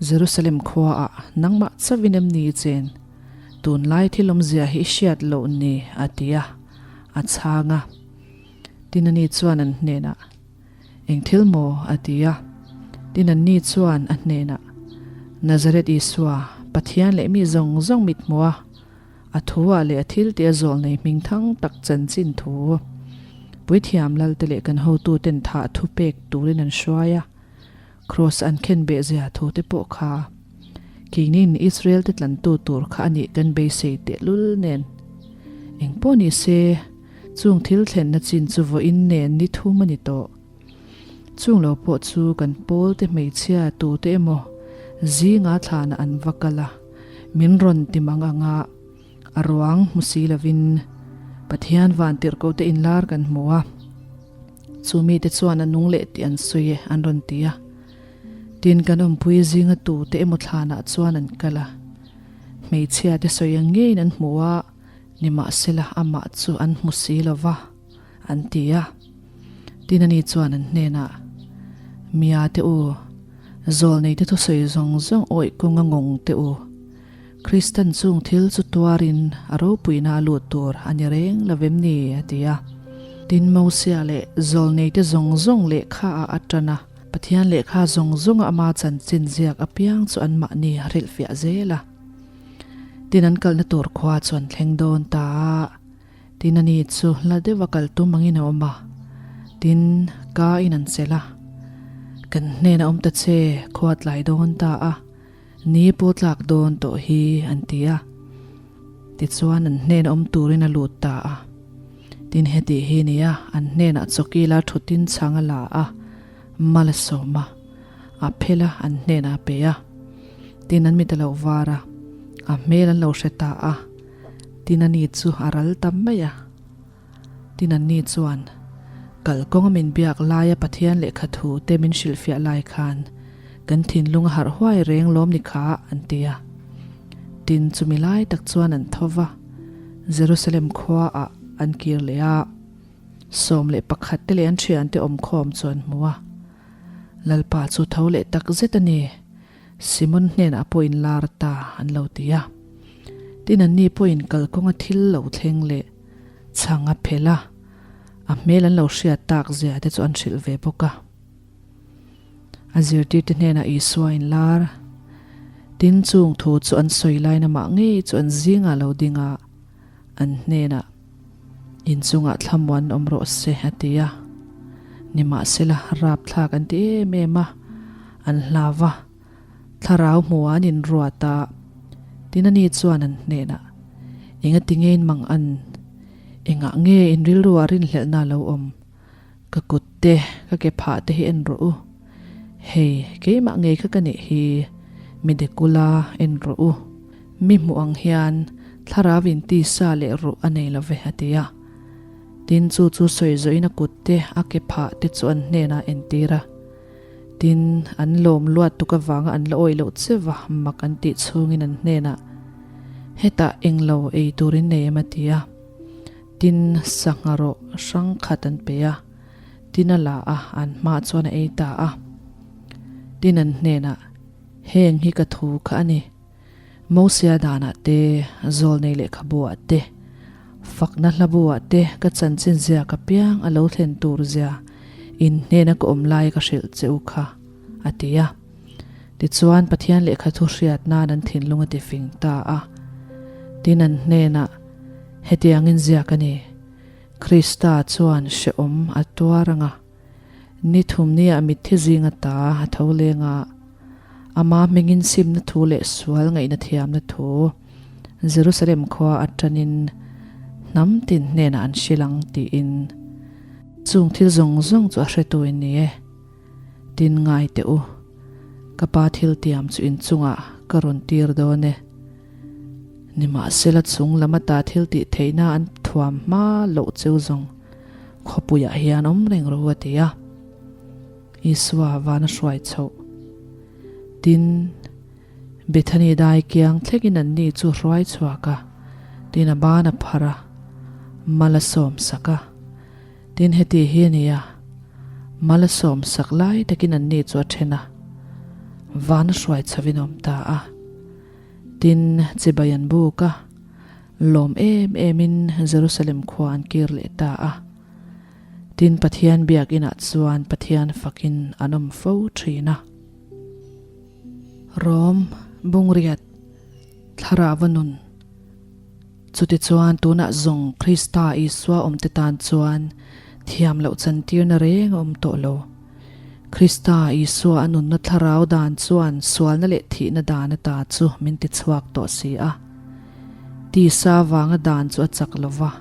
Speaker 1: Jerusalem khuaah nangmah chauhin em ni chen? Tunlai thil awmzia hi i hriat loh ni? a ti a, a chhang a. Tin ani chuan an hnenah, Eng thil maw? a ti a. Tin anni chuan a hnenah, Nazareth Isua, Pathian leh mi zawng zawng mit hmuh a, a thuah leh a thil tih a zawl nei hming thang tak chanchin thu Puithiam Lalte leh kan hotuten thah thu pek turin an hruai a. Kraws an khen beh zia thu te pawh kha keinin Israel te tlantu tur kha a nih kan beisei tehlul nen. Eng pawh ni se, chung thil thlenna chin chu vawiin nen ni thum a ni tawh. Chung lo pawh chu kan pawl te hmeichhia tu te emaw zinga thlanah an va kal a, min rawn ti mang ang a, a ruang hmu si lovin Pathian vantirhkoh te inlar kan hmu a. Chu mite chuan a nung leh tih an sawi e, an rawn ti a. Tin, kan awmpui zinga tute emaw thlanah chuan an kal a. Hmeichhia te sawi ang ngeiin an hmu a, nimahsela amah chu an hmu si lo va, an ti a. Tin, ani chuan an hnenah, Mia te u, zawlneite thusawi zawng zawng awih kawnga ngawng teh u. Kristan chung thil chu tuarin a ropuina a lut tur a ni reng lo vem ni? a ti a. Tin, Mosia leh zawlneite zawng zawng lehkha ah a tan a, Pathian lehkha zawng zawnga ama chanchin ziak apiang chu anmahni a hrilhfiah zel a. Tin, an kalna tur khua chu an thleng dawn ta a. Tin, ani chu hla deuha kal tum angin a awm a. Tin, ka in an chelh a. Kan hnenah awm ta che, khua tlai dawn ta a. Ni pawh tlak dawn tawh hi an ti a. Tichuan an hnena awm turin a lut ta a. Tin heti hi nia an hnenah chawkila thutin chhang a la a, mal a sawm a, a phel a an hnenah a pe a. Tin an mit a lo var a, a hmel an lo hre ta a, tin ani chu a ral ta mai a. Tin anni chuan, Kalkawnga min biak laia Pathian lehkha thu te min hrilhfiah lai khan kan thinlung a harh huai reng lawm ni kha, an ti a. Tin chumi lai tak chuan an tho va, Jerusalem khuaah an kir leh a. 11 te leh an thiante awmkhawm chu an hmu a. Lalpa chu tho leh tak zet a ni. Simon hnenah pawh in lar ta an lo ti a. Tin anni pawhin kalkawnga thil lo thleng leh chhang a phelh a, a hmel an lo hriat tak zia te chu an hrilh ve bawk a. A zirtirte hnenah Isua in lar. Tin chung thu chu an sawi lain amah ngei chu an zingah lo ding a, an hnenah, Inchungah thlamuan awm rawh se, a ti a. Nimahsela, rapthlak an ti em em a, an hlau va, thlarau hmuh an inruat a. Tin ani chuan an hnenah, Engati nge in mang an? Engah nge in rilruah rinhlelhna a lo awm? Ka kut te, ka ke phah te hi en rawh u. Hei, keimah ngei kha ka nih hi, mi dekula en rawh u. Mi hmuh ang hian thlarau in tisa leh ruh a nei lo ve, a ti a. Tin, chu chu sawi zawhin a kut te, a ke phah te chu an hnenah a entir a. Tin, an lawm luat tuk avanga an la awih loh che va, mak an tih chhungin an hnenah, Hetah englo ei turin nei em? a ti a. Tin, sangha rawh hrang khat an pe a, tin a la a, an hmaah chuan a ei ta a. Tin an hnenah, Heng hi ka thu kha a ni. Mosia danah te, Zawlnei lehkhabuah te, fakna hlabuah te ka chanchin zia ka piang a lo thlen tur zia in hnena ka awm lai ka hrilh che u kha, a ti a. Tichuan Pathian lehkha thu hriat nan an thinlung a tifing ta a. Tin an hnenah, Hetiangin ziak a ni, Krista chuan hrehawm a tuar ang a, ni thumniah mitthi zinga ta a tho leng a, ama hmingin simna thu leh sual ngaihna thiamna thu Jerusalem khua atanin hnam tin hnenah an hrilh ang tiin chung thil zawng zawng chu a hretu in ni e. Tin ngai teh u, ka pa thil tiam chu inchungah ka rawn tir dawn e. Nimahsela chung lam ata thil tih theihna an thuam hma loh cheu zawng khawpuiah hian awm reng ro a ti a. Isua van a hruai chhoh. Tin, Bethany dai kiang thlengin anni chu hruai chhuak a, tin a ban a phar a, mal a sawmsak a. Tin heti hi a ni a, mal a sawmsak lai takin anni chu a then a, van a hruai chhovin a awm ta a. Tin, chibai an buk a, lawm em emin Jerusalem khua an kir leh ta a. Tin, Pathian biakinah chuan Pathian fakin an awm fo thin a. Rom, Bungriat, Thlarauva nun. Chutichuan tunah zawng Krista Isua awmte tan chuan thiam loh chantirna reng a awm tawh lo. Krista Isua a nunna thlarau dan chuan sualna leh thihna dan ata chu min tichhuak tawh si a. Tisa vanga dan chu a chak lo va,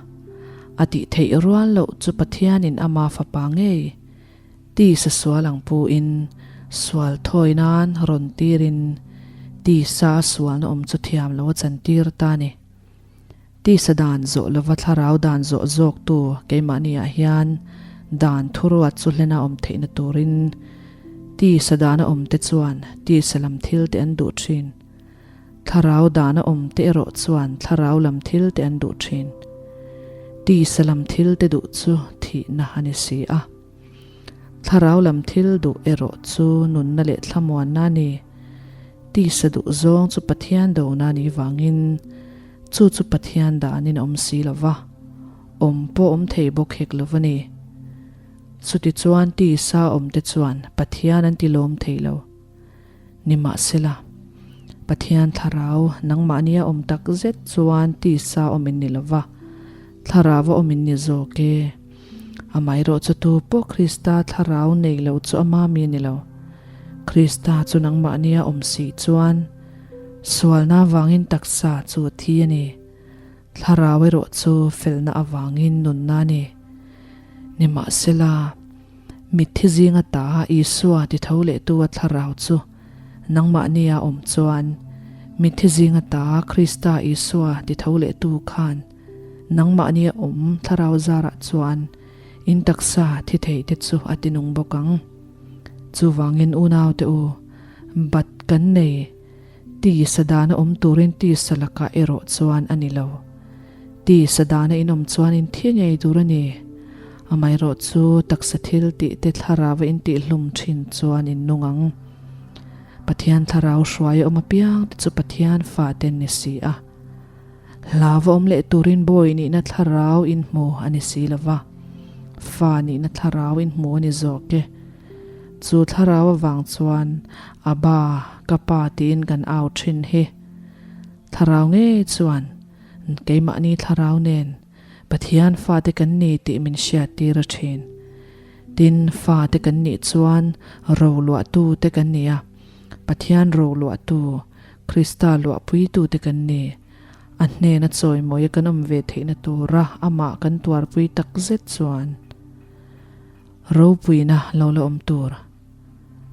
Speaker 1: a tih theih rual loh chu Pathianin ama fapa ngei tisa sual ang puin sual thawi nan rawn tirin tisa a sualna awm chu thiam lo a chantir ta a ni. Tisa dan zawh lova thlarau dan zawh zawktu keimahniah hian dan thuruat chu hlena awm theihna turin tisa dana awmte chuan tisa lam thil te an duh thin. Thlarau dana awmte erawh chuan thlarau lam thil te an duh thin. Tisa lam thil te duh chu thihna a ni si a. Thlarau lam thil duh erawh chu nunna leh thlamuanna a ni. Tisa duh zawng chu Pathian dona a nih vangin chu chu Pathian danin a awm si lo va, awm pawh awm thei bawk hek lo va ni. Chutichuan tisa awmte chuan Pathian an ti lawm thei lo. Nimahsela, Pathian thlarau nangmahnia awm tak zet chuan tisa awm in ni lo va, thlarau a awm in ni zawk e. Amaherawhchu tu pawh Krista thlarau nei lo chu ama mi a ni lo. Krista chu nangmahnia awm si chuan sualna avangin taksa chu a thi a ni. Thlarau erawh chu felna avangin nunna a ni. Nimahsela, mitthi zinga ta Isua ti tho lehtu a thlarau chu. Nangmahnia awm chuan mitthi zing ata Krista Isua ti tho lehtu khan nangmahnia awm thlarau zarah chuan in taksa thi thei te chu a ti nung bawk ang. Chuvangin unaute u, bat kan nei tisa dana awm turin tisa lakah erawh chuan a ni lo. Tisa dana in awm chuan in thi ngei tur a ni. Amaherawh chu taksa thil tih te thlarau a intihhlum thin chuan in nung ang. Pathian thlarau hruai a awm apiang te chu Pathian fate an ni si a. Hlau va awm leh turin bawi nihna thlarau in hmu a ni si lo va, fa nihna thlarau in hmu a ni zawk e. Chu thlarau avang chuan Abba, ka pa tiin kan au thin hi. Thlarau ngei chuan keimahni thlarau nen Pathian fate kan ni tih min hriattir a thin. Tin, fate kan nih chuan roluahtu te kan ni a, Pathian roluahtu, Krista luahpuitute kan ni. A hnena chawimawia kan awm ve theihna tura amah kan tuarpui tak zet chuan ropuina lo la awm tur.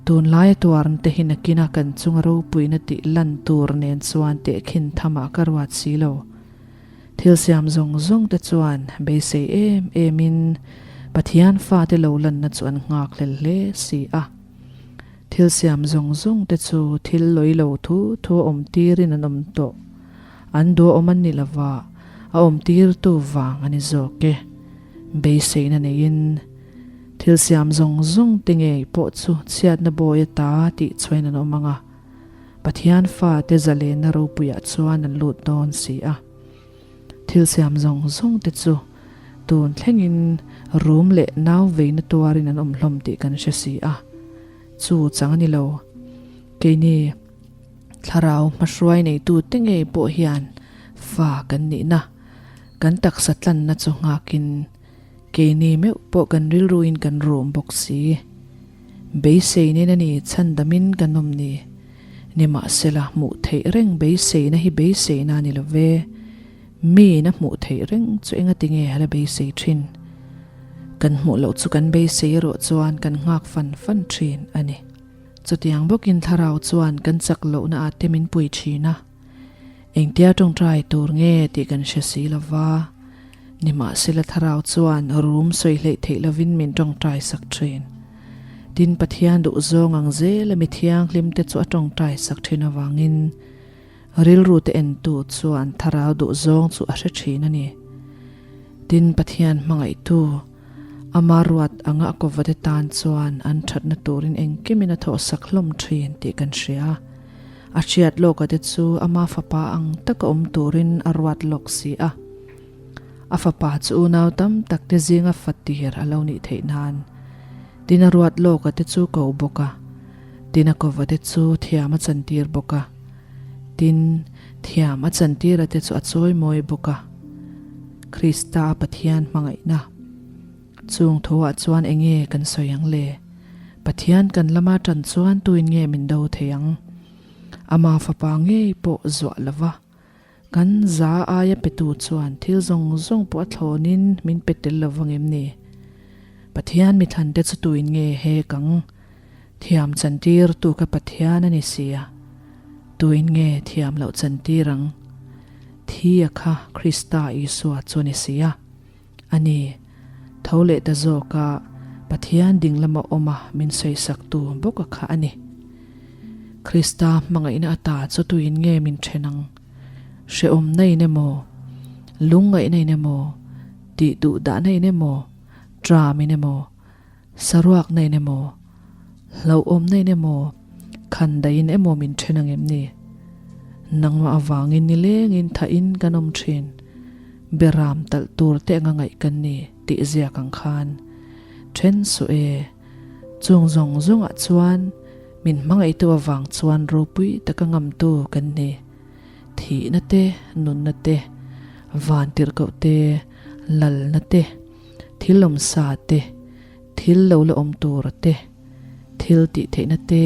Speaker 1: Tunlaia tuarna te hi nakina kan chunga ropuina tih lan tur nen chuan tehkhin thamah ka ruat si lo. Thil siam zawng zawng te chuan beisei em emin Pathian fate lo lanna chu an nghak hlel hle si a. Thil siam zawng zawng te chu thil lawi lo thu thu a awm tirin an awm tawh. An duh a awm an ni lova, a awm tirtu vang a ni zawk e. Beiseina neiin thil siam zawng zawng te ngei pawh chu chhiatna bawi ata tih chhuain an awm ang a, Pathian fate zalenna ropuiah chuan an lut dawn si a. Thil siam zawng zawng te chu tun thlengin rum leh nau veina tuarin an awm hlawm tih kan hre si a, chu chang a ni lo. Keini thlarau hmahruai neitu te ngei pawh hian fa kan nihna, kan taksa tlanna chu nghakin keini meuh pawh kan rilruin kan rum bawk si. Beiseinin a ni chhandamin kan awm ni. Nimahsela, hmuh theih reng beiseina hi beiseina a ni lo ve. Miin a hmuh theih reng chu engati nge a la beisei thin? Kan hmuh loh chu kan beisei erawh chuan kan nghak fan fan thin a ni. Chutiang bawkin thlarau chuan kan chak lohna ah te min pui thin a. Engtia tawngtai tur nge tih kan hre si lo va. Nimahsela thlarau chuan rum sawi hleih theih lovin min tawngtai sak thin. Tin, Pathian duhzawng ang zela mi thianghlimte chu a tawngtai sak thin avangin rilru te entu chuan thlarau duhzawng chu a hre thin a ni. Tin, Pathian hmangaihtu ama ruat anga a kawvate tan chuan an thatna turin engkimin a thawhsak hlawm thin tih kan hria. A hriat lawka te chu ama fapa ang taka awm turin a ruat lawk si a. A fapa chu unau tam tak te zinga fatir a lo nih theih nan tin a ruat lawka te chu ko bawk a, tin a kova te chu thiam a chantir bawk a, tin thiam a chantira te chu a chawimawi bawk a. Krista a Pathian hmangaihna chung thuah chuan enge kan sawi ang le? Pathian kan lama tan chuan tuin nge min do thei ang? Ama fapa ngei pawh zuah lova. Kan za aia petu chuan thil zawng zawng pawh a thlawnin min pe tel lo vang em ni? Pathian mithlan te chu tuin nge he kang thiam chantir tu kha Pathian a ni si a, tuin nge thiam loh chantir ang? Thi a kha Krista Isua chu a ni si a. A ni, tho leh ta zawka Pathian ding lama awma min sawisaktu bawka kha a ni. Krista hmangaihna ata chu tuin nge min then ang? Hrehawmna in emaw, lungngaihna in emaw, tih duh dahna in emaw, tram in emaw, saruakna in emaw, hlauhawmna in emaw, khandaih in emaw min then ang em ni? Nangmah avangin nilengin thahin kan awm thin. Beram talh tur te anga ngaih kan ni tih ziak ang khan then suh e. Chung zawng zawngah chuan min hmangaihtu avang chuan ropui taka ngamtu kan ni. Thihna te, nunna te, vantirhkoh te, lalna te, thil awmsa te, thil lo la awm tura te, thil tih theihna te,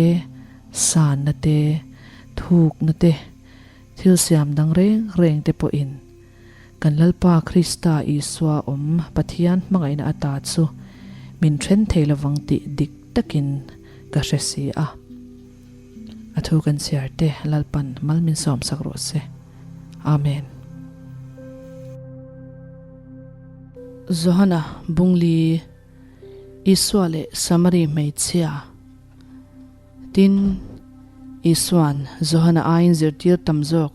Speaker 1: sanna te, thukna te, thil siam dang reng reng te pawhin kan Lalpa Krista Isua awm Pathian hmangaihna ata chu min then thei lovang tih dik takin ka hre si a. A thu kan chhiar te Lalpan mal min sawm sak rawh se. Amen. Johana Bungli, Isua leh Samari hmeichhia. Tin, Isua'n Johana aiin zirtir tam zawk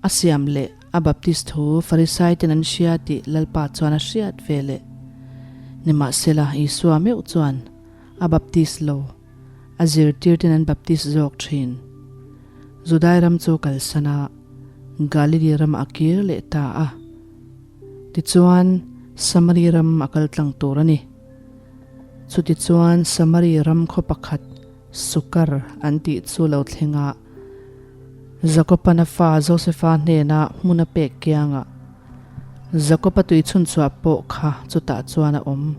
Speaker 1: a siam leh a baptist thu Farisai ten an hria tih Lalpa chuan a hriat ve leh. Nimahsela, Isua meuh chuan a baptist lo, a zirtir ten an baptist zawk thin. Judai ram chu kalsan a, Galili ramah a kir leh ta a. Tichuan, Samari ram a kal tlang tur a ni. Chutichuan, Samari ram khaw pakhat Sukar an tih chu lo thleng a, Jakoban a fa Josefa hnena hmun a pek kiangah Jakoba tui chhunchhuah pawh kha chutah chuan a awm.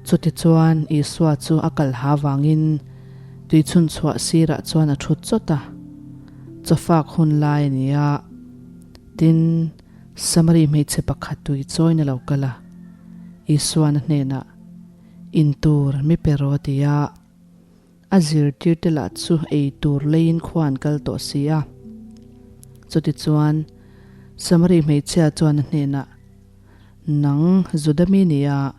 Speaker 1: Chutichuan, Isua chu a kal ha vangin tui chhunchhuah sirah chuan a thut chawt a. Chawfak hun lai a ni a. Tin, Samari hmeichhe pakhat tui chawiin a lo kal a. Isuan a hnenah, In tur mi pe rawh a ti a. A zirtirte lah chu ei tur leiin khua an kal tawh si a. Chutichuan, Samari hmeichhia chuan a hnenah, Nang Juda mi nia,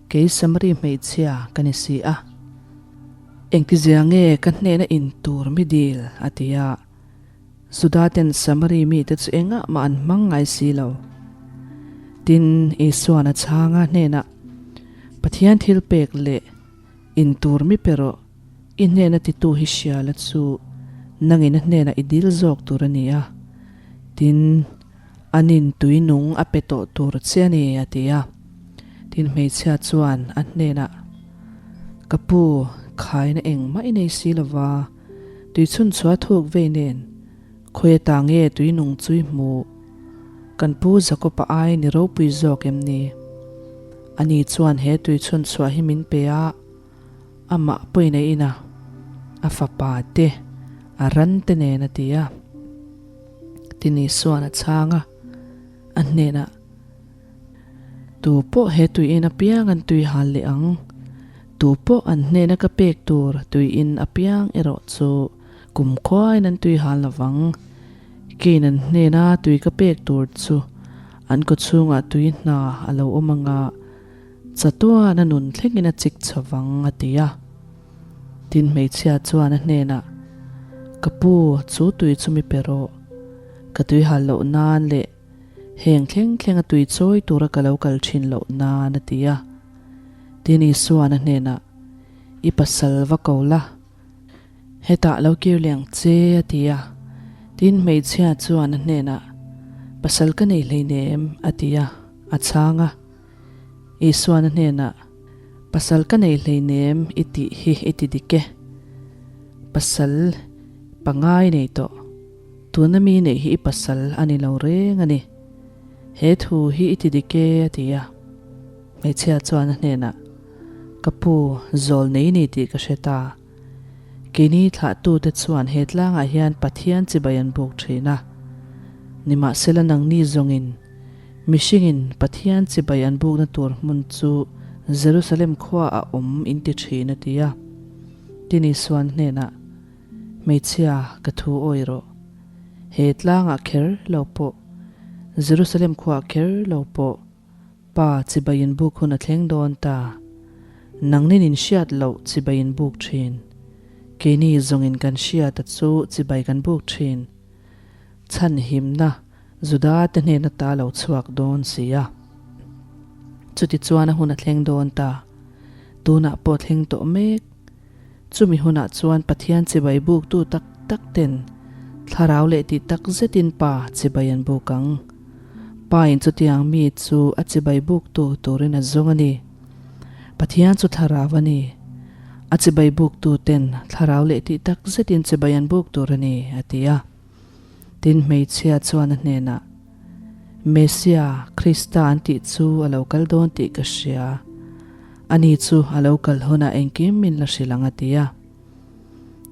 Speaker 1: kei Samari hmeichhia ka ni si a. Engtizia nge ka hnena in tur mi dil? a ti a. Juda ten Samari mite chu engah mah an hmang ngai si lo. Tin, Isuan a chhang a hnenah, Pathian thil pek leh in tur mi pe rawh, i hnena titu hi hria la chu nangin a hnenah i dil zawk tur a ni a. Tin, An in tui nung a pe tawh tur che a ni, a ti a. Tin hmeichhia chuan a hnenah, Ka pu, khaina engmah i nei si lo va, tui chhunchhuah thuk vei nen, khawi ata nge tui nung chu i hmuh? Kan pu Jakob-a ai ni ropui zawk em ni? Ani chuan he tui chhunchhuah hi min pe a, amah pawhin a in a, a fapa te, a ran te nen, a ti a. Tin Isuan a chhang a, a hnenah, Tu pawh he tui in apiang an tui hal leh ang, tu pawh an hnena ka pek tur tui in apiang erawh chu kum khuain an tui hal lovang. Keiin an hnena tui ka pek tur chu an kawchhungah tui hna a lo awm anga chatuan a nun thlengin a chik chho vang, a ti a. Tin hmeichhia chuan a hnenah, Ka pu, chu tui chu mi pe rawh. Ka tui hal loh nan leh heng thleng thleng a tui chawi tura ka lo kal thin loh nan a ti a. Tin Isuan a hnenah, I pasal va ko la, hetah lo kir leh ang che a ti a. Tin hmeichhia chuan a hnenah, Pasal ka nei hleinem a ti a, a chhang a. Isuan a hnenah, Pasal ka nei hleinem i tih hi i ti dik e. Pasal pangai nei tawh. Tuna mi neih hi i pasal a ni lo reng a ni. He thu hi i ti dik e a ti a. Hmeichhia chuan a hnenah, Ka pu, zawl nei ni tih ka hre ta. Keini thlahtute chuan he tlangah hian Pathian chibai an buk thin a. Nimahsela nangni zawngin Mihringin Pathian chibai an bukna tur hmun chu Jerusalem khua a awm in ti thin a ti a. Tin Isuan hnenah, Hmeichhia, ka thu awi rawh. He tlangah kher lo pawh, Jerusalem khuaah kher lo pawh, Pa chibai in buk hun a thleng dawn ta. Nangnin in hriat loh chibai in buk thin. Keini zawngin kan hriat a chu chibai kan buk thin. Chhanhimna Juda te hnen ata lo chhuak dawn si a. Chutichuan a hun a thleng dawn ta. Tunah pawh thleng tawh mek. Chumi hunah chuan Pathian chibai buktu tak tak ten thlarau leh tih tak zetin Pa chibai an buk ang. Pa in chutiang mi chu a chibai buktu turin a zawng a ni. Pathian chu thlarau a ni. A chibai buktu ten thlarau leh tih tak zetin chibai an buk tur a ni, a ti a. Tin, hmeichhia chuan a hnenah, Mesia, Krista an tih chu a lo kal dawn tih ka hria. Ani chu a lo kal hunah engkim min la hrilh ang a ti a.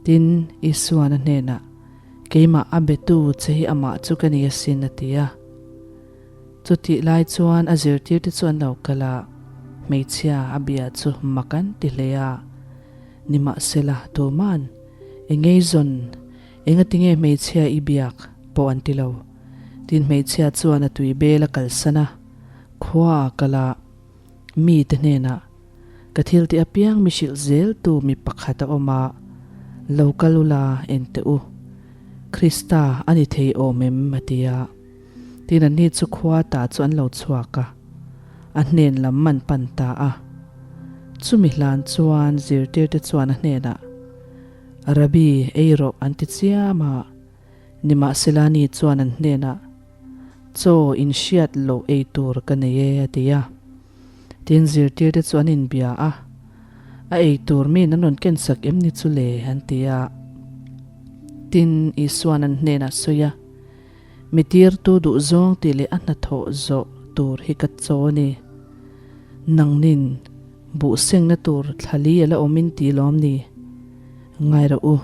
Speaker 1: Tin, Isuan a hnenah, Keimah a betu che hi amah chu ka ni asin a ti a. Chutih lai chuan a zirtirte chu an lo kal a, hmeichhia a bia chu mak an ti hle a. Nimahsela, tuman. I ngeizawn, engatinge hmeichhia i biak? pawh an ti lo. Tin hmeichhia chuan a tui bel a kalsan a, khua a kal a, mite hnenah, Ka thil tih apiang mi hrilh zel tu mi pakhat a awm a, lo kal ula en teh u. Krista a ni thei awm em? a ti a. Tin anni chu khua ta chu an lo chhuak a, a hnen lam an pan ta a. Chumi hlan chuan zirtirte chuan a hnenah, Rabbi, ei rawh an ti chiam a. Nimahsela ni chuan an hnenah, Chaw in hriat loh ei tur ka nei e, a ti a. Tin zirtirte chu an inbia a, A ei tur miin an rawn kensak em ni chu le? an ti a. Tin, Isua'n an hnenah sawi a, Mi tirtu duhzawng tih leh a hnathawh zawh tur hi ka chaw a ni. Nangnin buh sengna tur thlali a la awm in ti lawm ni? Ngai rawh u.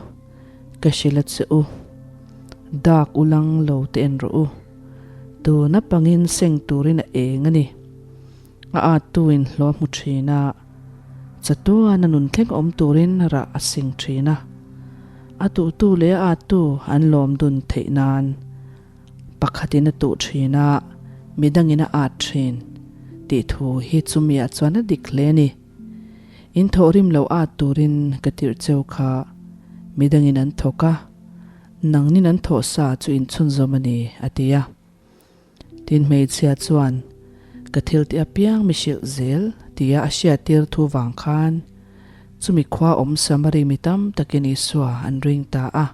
Speaker 1: Ka hrilh a che u. Dak u lang lo te en rawh u. Tuna pangin seng turin a eng a ni. A at tu in hlawh hmu thin a, chatuan a nun thleng awm turin rah a seng thin a. A tuhtu leh a at tu an lawm dun theih nan pakhatin a tuh thin a, midangin a at thin tih thu hi chumiah chuan a dik hle a ni. In thawhrim lo at turin ka tirh cheu kha midangin an thawk a, nangnin an thawh sa chu in chhunzawm a ni, a ti a. Tin hmeichhia chuan, Ka thil tih apiang mi hrilh zel, tia a hriattir thu vang khan chumi khua awm Samari mi tam takin Isua an ring ta a.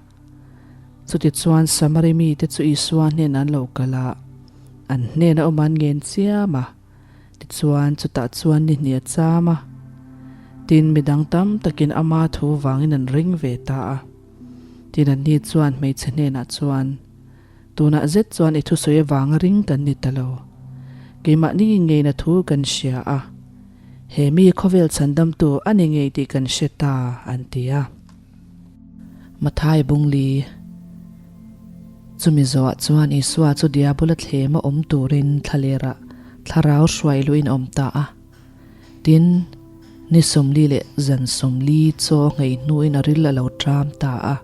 Speaker 1: Chutichuan Samari mite chu Isua hnenah an lo kal a, an hnena awm an ngen chiam a. Tichuan, chutah chuan ni hnih a cham a, tin midang tam takin ama thu vangin an ring ve ta a. Tin anni chuan hmeichhe hnenah chuan, Tunah zet chuan i thusawi avanga ring kan ni ta lo. Keimahni ngeina thu kan hria a, he mi khawvel chhandamtu a ni ngei tih kan hre ta, an ti a. Mathai Bungli Chumi zawhah chuan Isua chu Diabola thlema awm turin thlalerah thlarau hruai luhin a awm ta a. Tin, ni 40 leh zan 40 chaw nghei hnuin a ril a lo ṭam ta a.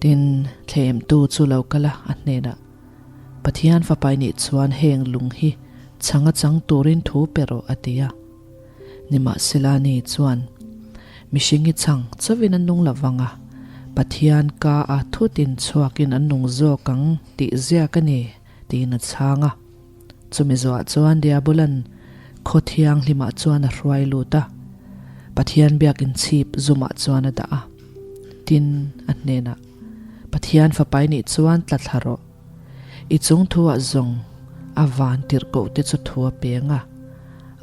Speaker 1: Tin, thlemtu chu lo kal a, a hnenah, Pathian fapai nih chuan heng lung hi chhang a chang turin thu pe rawh, a ti a. Nimahsela ni chuan, Mihring hi chhang chauhin an nung lo vang a, Pathian ka a thutin chhuakin an nung zawk ang tih ziak a ni, tiin a chhang a. Chumi zawhah chuan Diabolan khaw thianghlimah chuan a hruai lut a, Pathian biakin chhip zumah chuan a dah a. Tin, a hnenah, Pathian fapai nih chuan tla thla rawh. I chung thuah zawng a van tirhkoh te chu thu a peng a,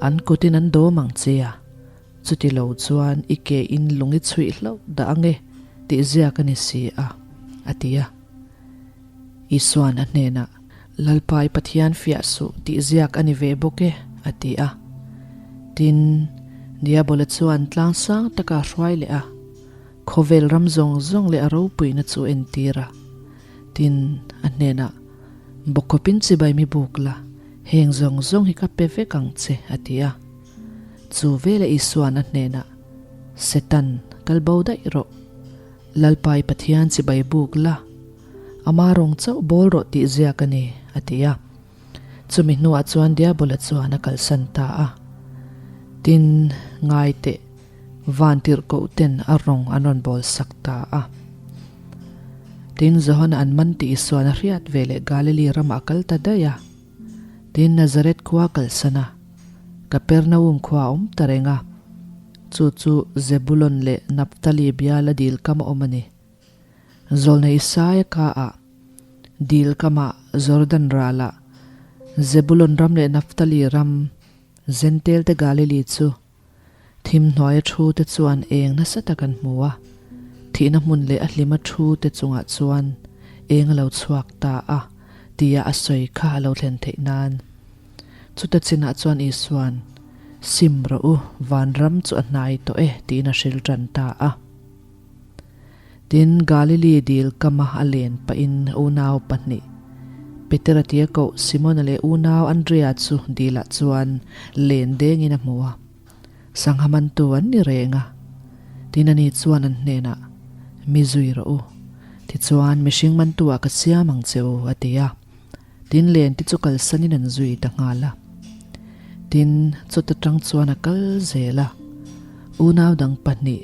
Speaker 1: an kutin an dawm ang che a, chuti lo chuan i ke in lung i chhuih hlauh dah ang e tih ziak a ni si a, a ti a. Isua'n a hnenah, Lalpa i Pathian fiah suh tih ziak a ni ve bawk e, a ti a. Tin, Diabola chuan tlang sang taka a hruai leh a, khawvel ram zawng zawng leh a ropuina chu a entir a. Tin, a hnenah, Bawkawpin chibai mi buk la, heng zawng zawng hi ka pe vek ang che, a ti a. Chu veleh Isua'n a hnenah, Setan, kal bo daih rawh. Lalpa i Pathian chibai buk la, ama rawng chauh bawl rawh tih ziak a ni, a ti a. Chumi hnuah chuan Diabola chuan a kalsan ta a. Tin, ngai teh. Vantirhkoh ten a rawng an rawn bawl sak ta a. Tin, Johana an man tih Isuan a hriat ve leh Galili ramah a kal ta daih a. Tin, Nazareth khua a kalsan a, Kapernaum khua a awm ta reng a. Chu chu Zebulon leh Naphtali biala dil kam a awm a ni. Zawlna Isaia ka ah, dil kamah Jordan ralah, Zebulon ram leh Naphtali ram, Zentelte Galili chu, Thim hnuaia thu te chuan eng nasa tak an hmu a, thihna hmun leh a hlima thu te chungah chuan eng a lo chhuak ta a tia a sawi kha a lo thlen theih nan. Chuta chinah chuan Isua'n, Sim rawh u, vanram chu a hnai tawh e tiin a hril tan ta a. Tin, Galili dil kama a len pahin unau pahnih, Petera tia koh Simona leh unau Andrea chu dilah chuan len dengin a hmu a. Sangha mantu an ni reng a. Tin, ani chuan an hnenah,
Speaker 2: Mi zui rawh u. Tichuan, mihring mantu-ah ka siam ang che u, a ti a. Tin, len te chu kalsanin an zui ta nghal a. Tin, chuta tang chuan a kal zel a. Unau dang pahnih,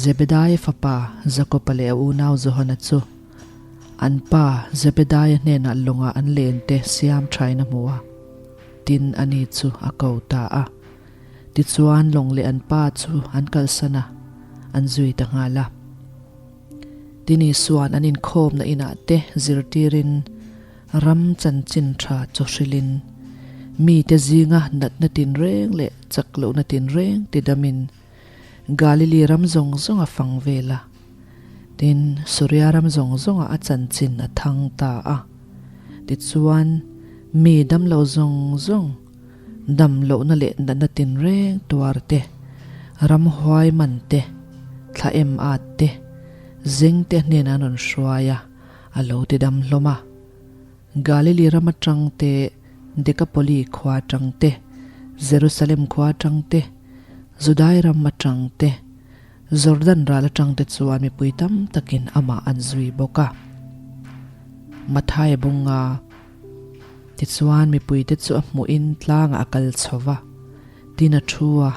Speaker 2: Zebedaia fapa Jakoba leh a unau Johana chu an pa Zebedaia hnenah lawngah an len te siam thain a hmu a. Tin, ani chu a ko ta a. Tichuan, lawng leh an pa chu an kalsan a, an zui ta nghal a. Tin Isua'n an inkhawmna inah te zirtirin ram chanchin tha chaw hrilhin, mite zinga natna tinreng leh chak lohna tinreng tidamin Galili ram zawng zawng a fang vel a. Tin, Suria ram zawng zawngah a chanchin a thang ta a. Tichuan, mi damlo zawng zawng, Dam lohna leh natna tinreng tuar te, ramhuai man te, thla em at te, zeng te hnenah an rawn hruai a, a lo ti dam hlawm a. Galili ram atang te, Dekapoli khua atang te, Jerusalem khua atang te, Judai ram atang te, Jordan ral atang te chuan mipui tam takin amah an zui bawk a. Mathaia bunga. Tichuan mipuite chu a hmuhin tlangah a kal chho va, tin a thu a,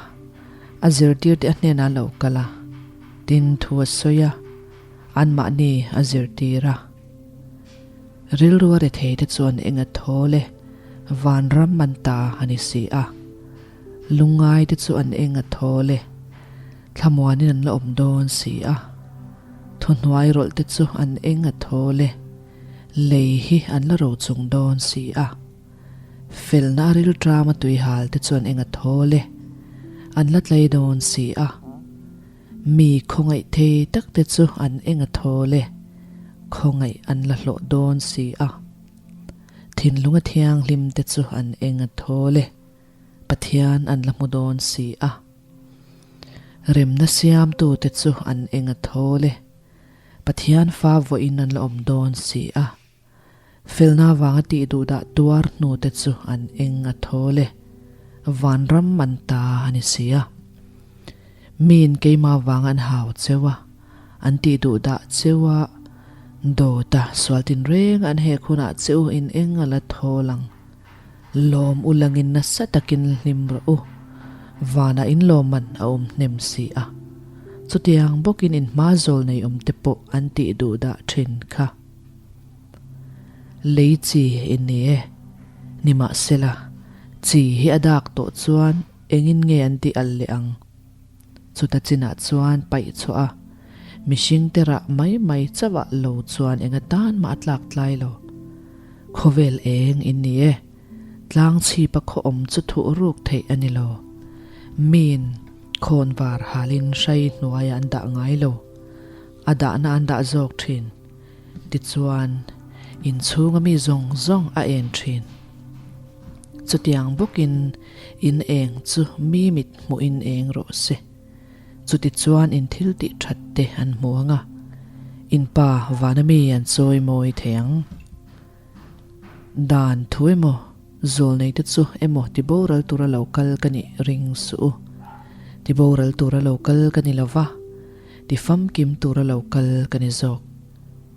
Speaker 2: a zirtirte a hnenah a lo kal a, tin thu a sawi a, anmahni a zirtir a. Rilru a retheite chuan eng a thawl e, vanram an ta a ni si a. Lungngaite chu an eng a thawl e, thlamuanin an la awm dawn si a. Thuhnuai rawlhte chu an eng a thawl e. Lei hi an la ro chung dawn si a. Felna a rilṭama tuihal te chuan eng a thawl e. An la tlei dawn si a. Mi khawngaih thei tak te chu an eng a thawl e. Khawngaih an la hlawh dawn si a. Thinlunga thianghlim te chu an eng a thawl e. Pathian an la hmu dawn si a. Remna siamtu te chu an eng a thawl e. Pathian fa vawiin an la awm dawn si a. Felna vanga tih duhdah tuar hnu te chu an eng a thawl e. Vanram an ta a ni si a. Miin keimah vanga an hau cheu a, an tih duhdah cheu a, dawt a, sual tinreng an hek hunah cheu in eng a la thawl ang. Lawm u langin nasa takin hlim rawh u, vanah in lawmman a awm hnem si a. Chutiang bawkin in hma zawl nei awm te pawh an tih duh dah thin kha. Lei chi in ni e, nimahsela, chi hi a dak tawh chuan engin nge an tih al leh ang? Chuta chinah chuan paih chhuah a, mihring te rah mai mai chauh ah lo chuan eng atan mah a tlak tlai lo. Khawvel eng in ni e, tlang chhip a khaw awm chu thuh ruk theih a ni lo. Miin khawnvar halin hrai hnuaiah an dah ngai lo, a dahna an dah zawk thin. Tichuan, inchhunga mi zawng zawng a en thin. Chutiang bawkin in eng chu mi mit hmuhin eng rawh se. Chutichuan in thil tih that te an hmu ang a, in pa vana mi an chawi mawi thei ang. Dan thu emaw, zawlnei te chu emaw ti boral tura lo kal ka nih ring suh u. Ti boral tura lo kal ka ni lo va, ti famkim tura lo kal ka ni zawk.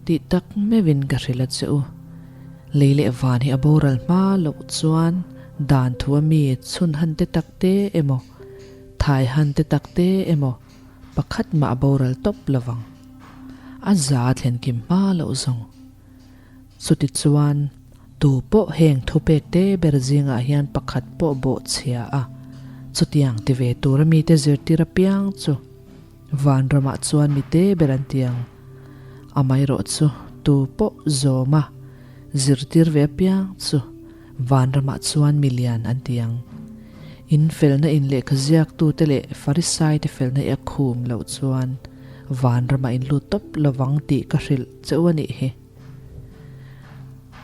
Speaker 2: Tih tak meuhin ka hrilh a che u. Lei leh van hi a boral hma loh chuan dan thu a mi chhun han te tak te emaw, thai han te tak te emaw pakhat mah a boral tawp lovang. A za thlen kim hma loh zawng. Chuti chuan tu pawh heng thupek te ber zingah hian pakhat pawh bawh chhia a, chutiang ti ve tura mite zirtir apiang chu Vanramah chuan mi te ber an ti ang. Amaherawh chu tu pawh zawma zirtir ve apiang chu Vanramah chuan mi lian an ti ang. In felna in lehkha ziaktute leh Farisaite felna i a khum loh chuan Vanramah in lut tawp lovang tih ka hrilh che u a nih hi.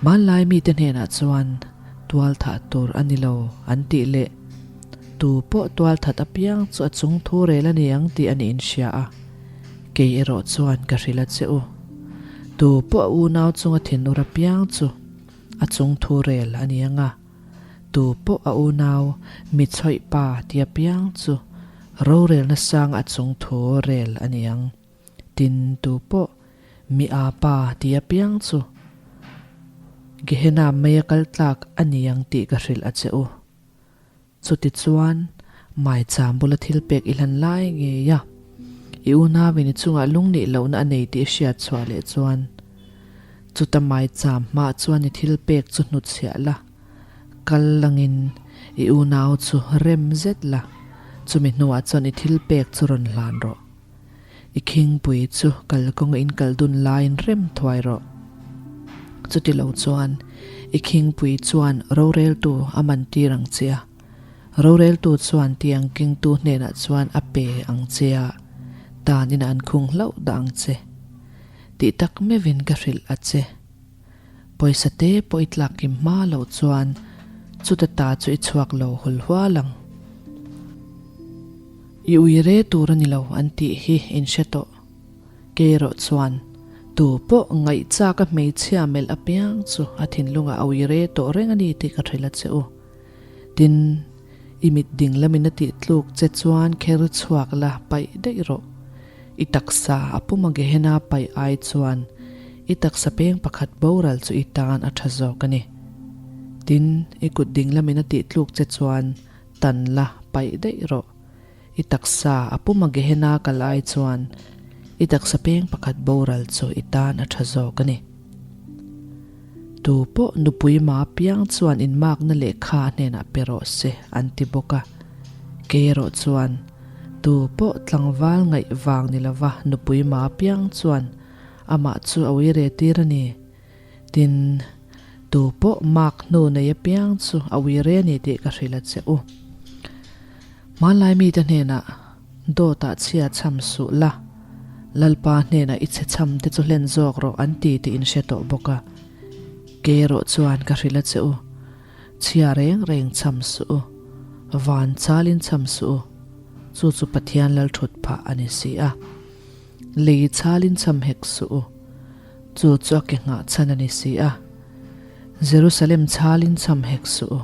Speaker 2: Hmanlai mite hnenah chuan tualthah tur a ni lo an tih leh tu pawh tualthat apiang chu a chung thu rel a ni ang tih a nih inhria a, kei erawh chuan ka hrilh a che u. Tu pawh a unau chunga thinur apiang chu a chung thu rel a ni ang a, tu pawh a unau mi chhawih pa ti apiang chu rorelna sang a chung thu rel a ni ang. Tin, tu pawh mi aa pa ti apiang chu Gehenna meia kal tlak a ni ang tih ka hrilh a che u. Chutichuan, maicham bula thil pek i hlan lai ngei a, i unauin i chungah lungnih lohna a nei tih i hriat chhuah leh chuan, chuta maicham hmaah chuan i thil pek chu hnutchhiah la, kal langin i unau chu rem zet la, chumi hnuah chuan i thil pek chu rawn hlan rawh. I khingpui chu kalkawnga in kal dun laiin rem thuai rawh. Chuti lo chuan i khingpui chuan roreltu a man tir ang che a, roreltu chuan tiang kengtu hnenah chuan a pe ang che a, tanin an khung hlauh dah ang che. Tih tak meuhin ka hrilh a che. Pawisa te pawh i tlak kim hma loh chuan chuta ta chu i chhuak lo hul hual ang. I ui re tur a ni lo an tih hi in hre tawh. Kei erawh chuan tu pawh ngaihchak a hmeichhia melh apiang chu a thinlungah a ui re tawh reng a ni tih ka hrilh a che u. Tin, i mit ding lamin a tih tluk che chuan kher chhuak la paih daih rawh. I taksa a puma Gehenna paih ai chuan i taksa peng pakhat boral chu i tan a tha zawk a ni. Tin, i kut ding lamin a tih tluk che chuan tan la paih daih rawh. I taksa a puma Gehenna kal ai chuan i taksa peng pakhat boral chu i tan a tha zawk a ni. Tu pawh nupui ma piang chuan inmakna lehkha a hnenah pe rawh se an ti bawk a. Kei erawh chuan tu pawh tlangval ngaih vang ni lova nupui ma piang chuan amah chu a ui re tir a ni. Tin, tu pawh mak hnu nei apiang chu a ui re a ni tih ka hrilh a che u. Hmanlai mite hnenah dawtah chhia chham suh la, Lalpa hnenah i chhe chham te chu hlen zawk rawh an ti tih in hre tawh bawk a. Kei erawh chuan ka hrilh a che u, chhia reng reng chham suh u, van chalin chham suh u, chu chu Pathian lal thut phah a ni si a. Lei chalin chham hek suh u, chu chu a ke nghah chhan a ni si a. Jerusalem chalin chham hek suh u,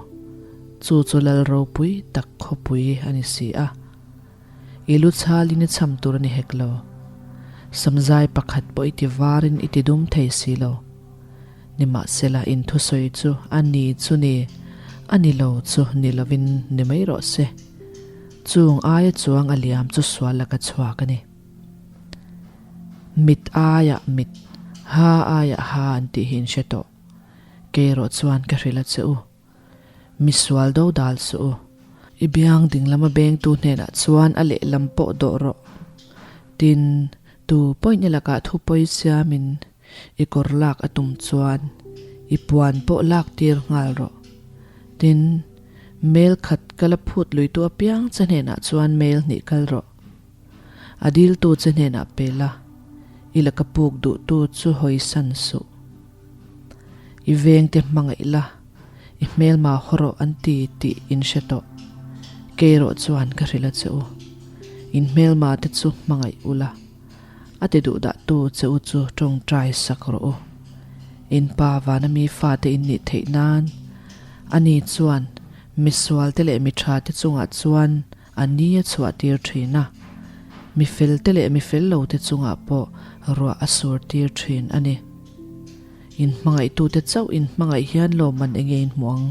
Speaker 2: chu chu lal ropui tak khawpui a ni si a. I lu chalin i chham tur a ni hek lo. Samzai pakhat pawh i ti varin i ti dum thei si lo. Nimahsela in thusawi chu a ni chu ni, a ni lo chu ni lovin ni mai rawh se. Chung aia chuang a liam chu sual laka chhuak a ni. Mit aiah mit, ha aiah ha an tih hi in hre tawh. Kei erawh chuan ka hrilh a che u. Misual do dal suh u. I biang ding lama bengtu hnenah chuan a lehlam pawh dawh rawh. Tin, tu pawhin i lakah thu pawi siamin i kawr lak a tum chuan i puan pawh lak tir nghal rawh. Tin, mail khat ka la phut luitu apiang che hnenah chuan mail hnih kal rawh. A diltu che hnenah pe la, i laka puk duhtu chu hawisan suh. I vengte hmangaih la, i hmelma haw rawh an ti tih in hre tawh. Kei erawh chuan ka hrilh a che u. In hmelma te chu hmangaih u la, a ti duh dah tu che u chu tawngtai sak rawh u. In pa vana mi fate in nih theih nan, ani chuan misual te leh mi tha te chungah chuan a ni a chhuah tir thin a, mi fel te leh mi fel lo te chungah pawh ruah a sur tir thin a ni. In hmangaihtute chauh in hmangaih hian lawmman enge in hmuh ang?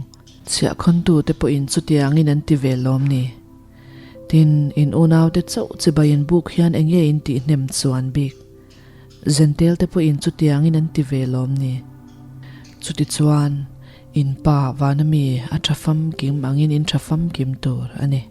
Speaker 2: Chhiahkhawntute pawhin chutiangin an ti ve lawm ni? Tin, in unaute chauh chibai in buk hian enge in tih hnem chuan bik? Zentelte pawhin chutiangin an ti ve lawm ni? Chutichuan, in pa vana mi a tha famkim angin in tha famkim tur a ni.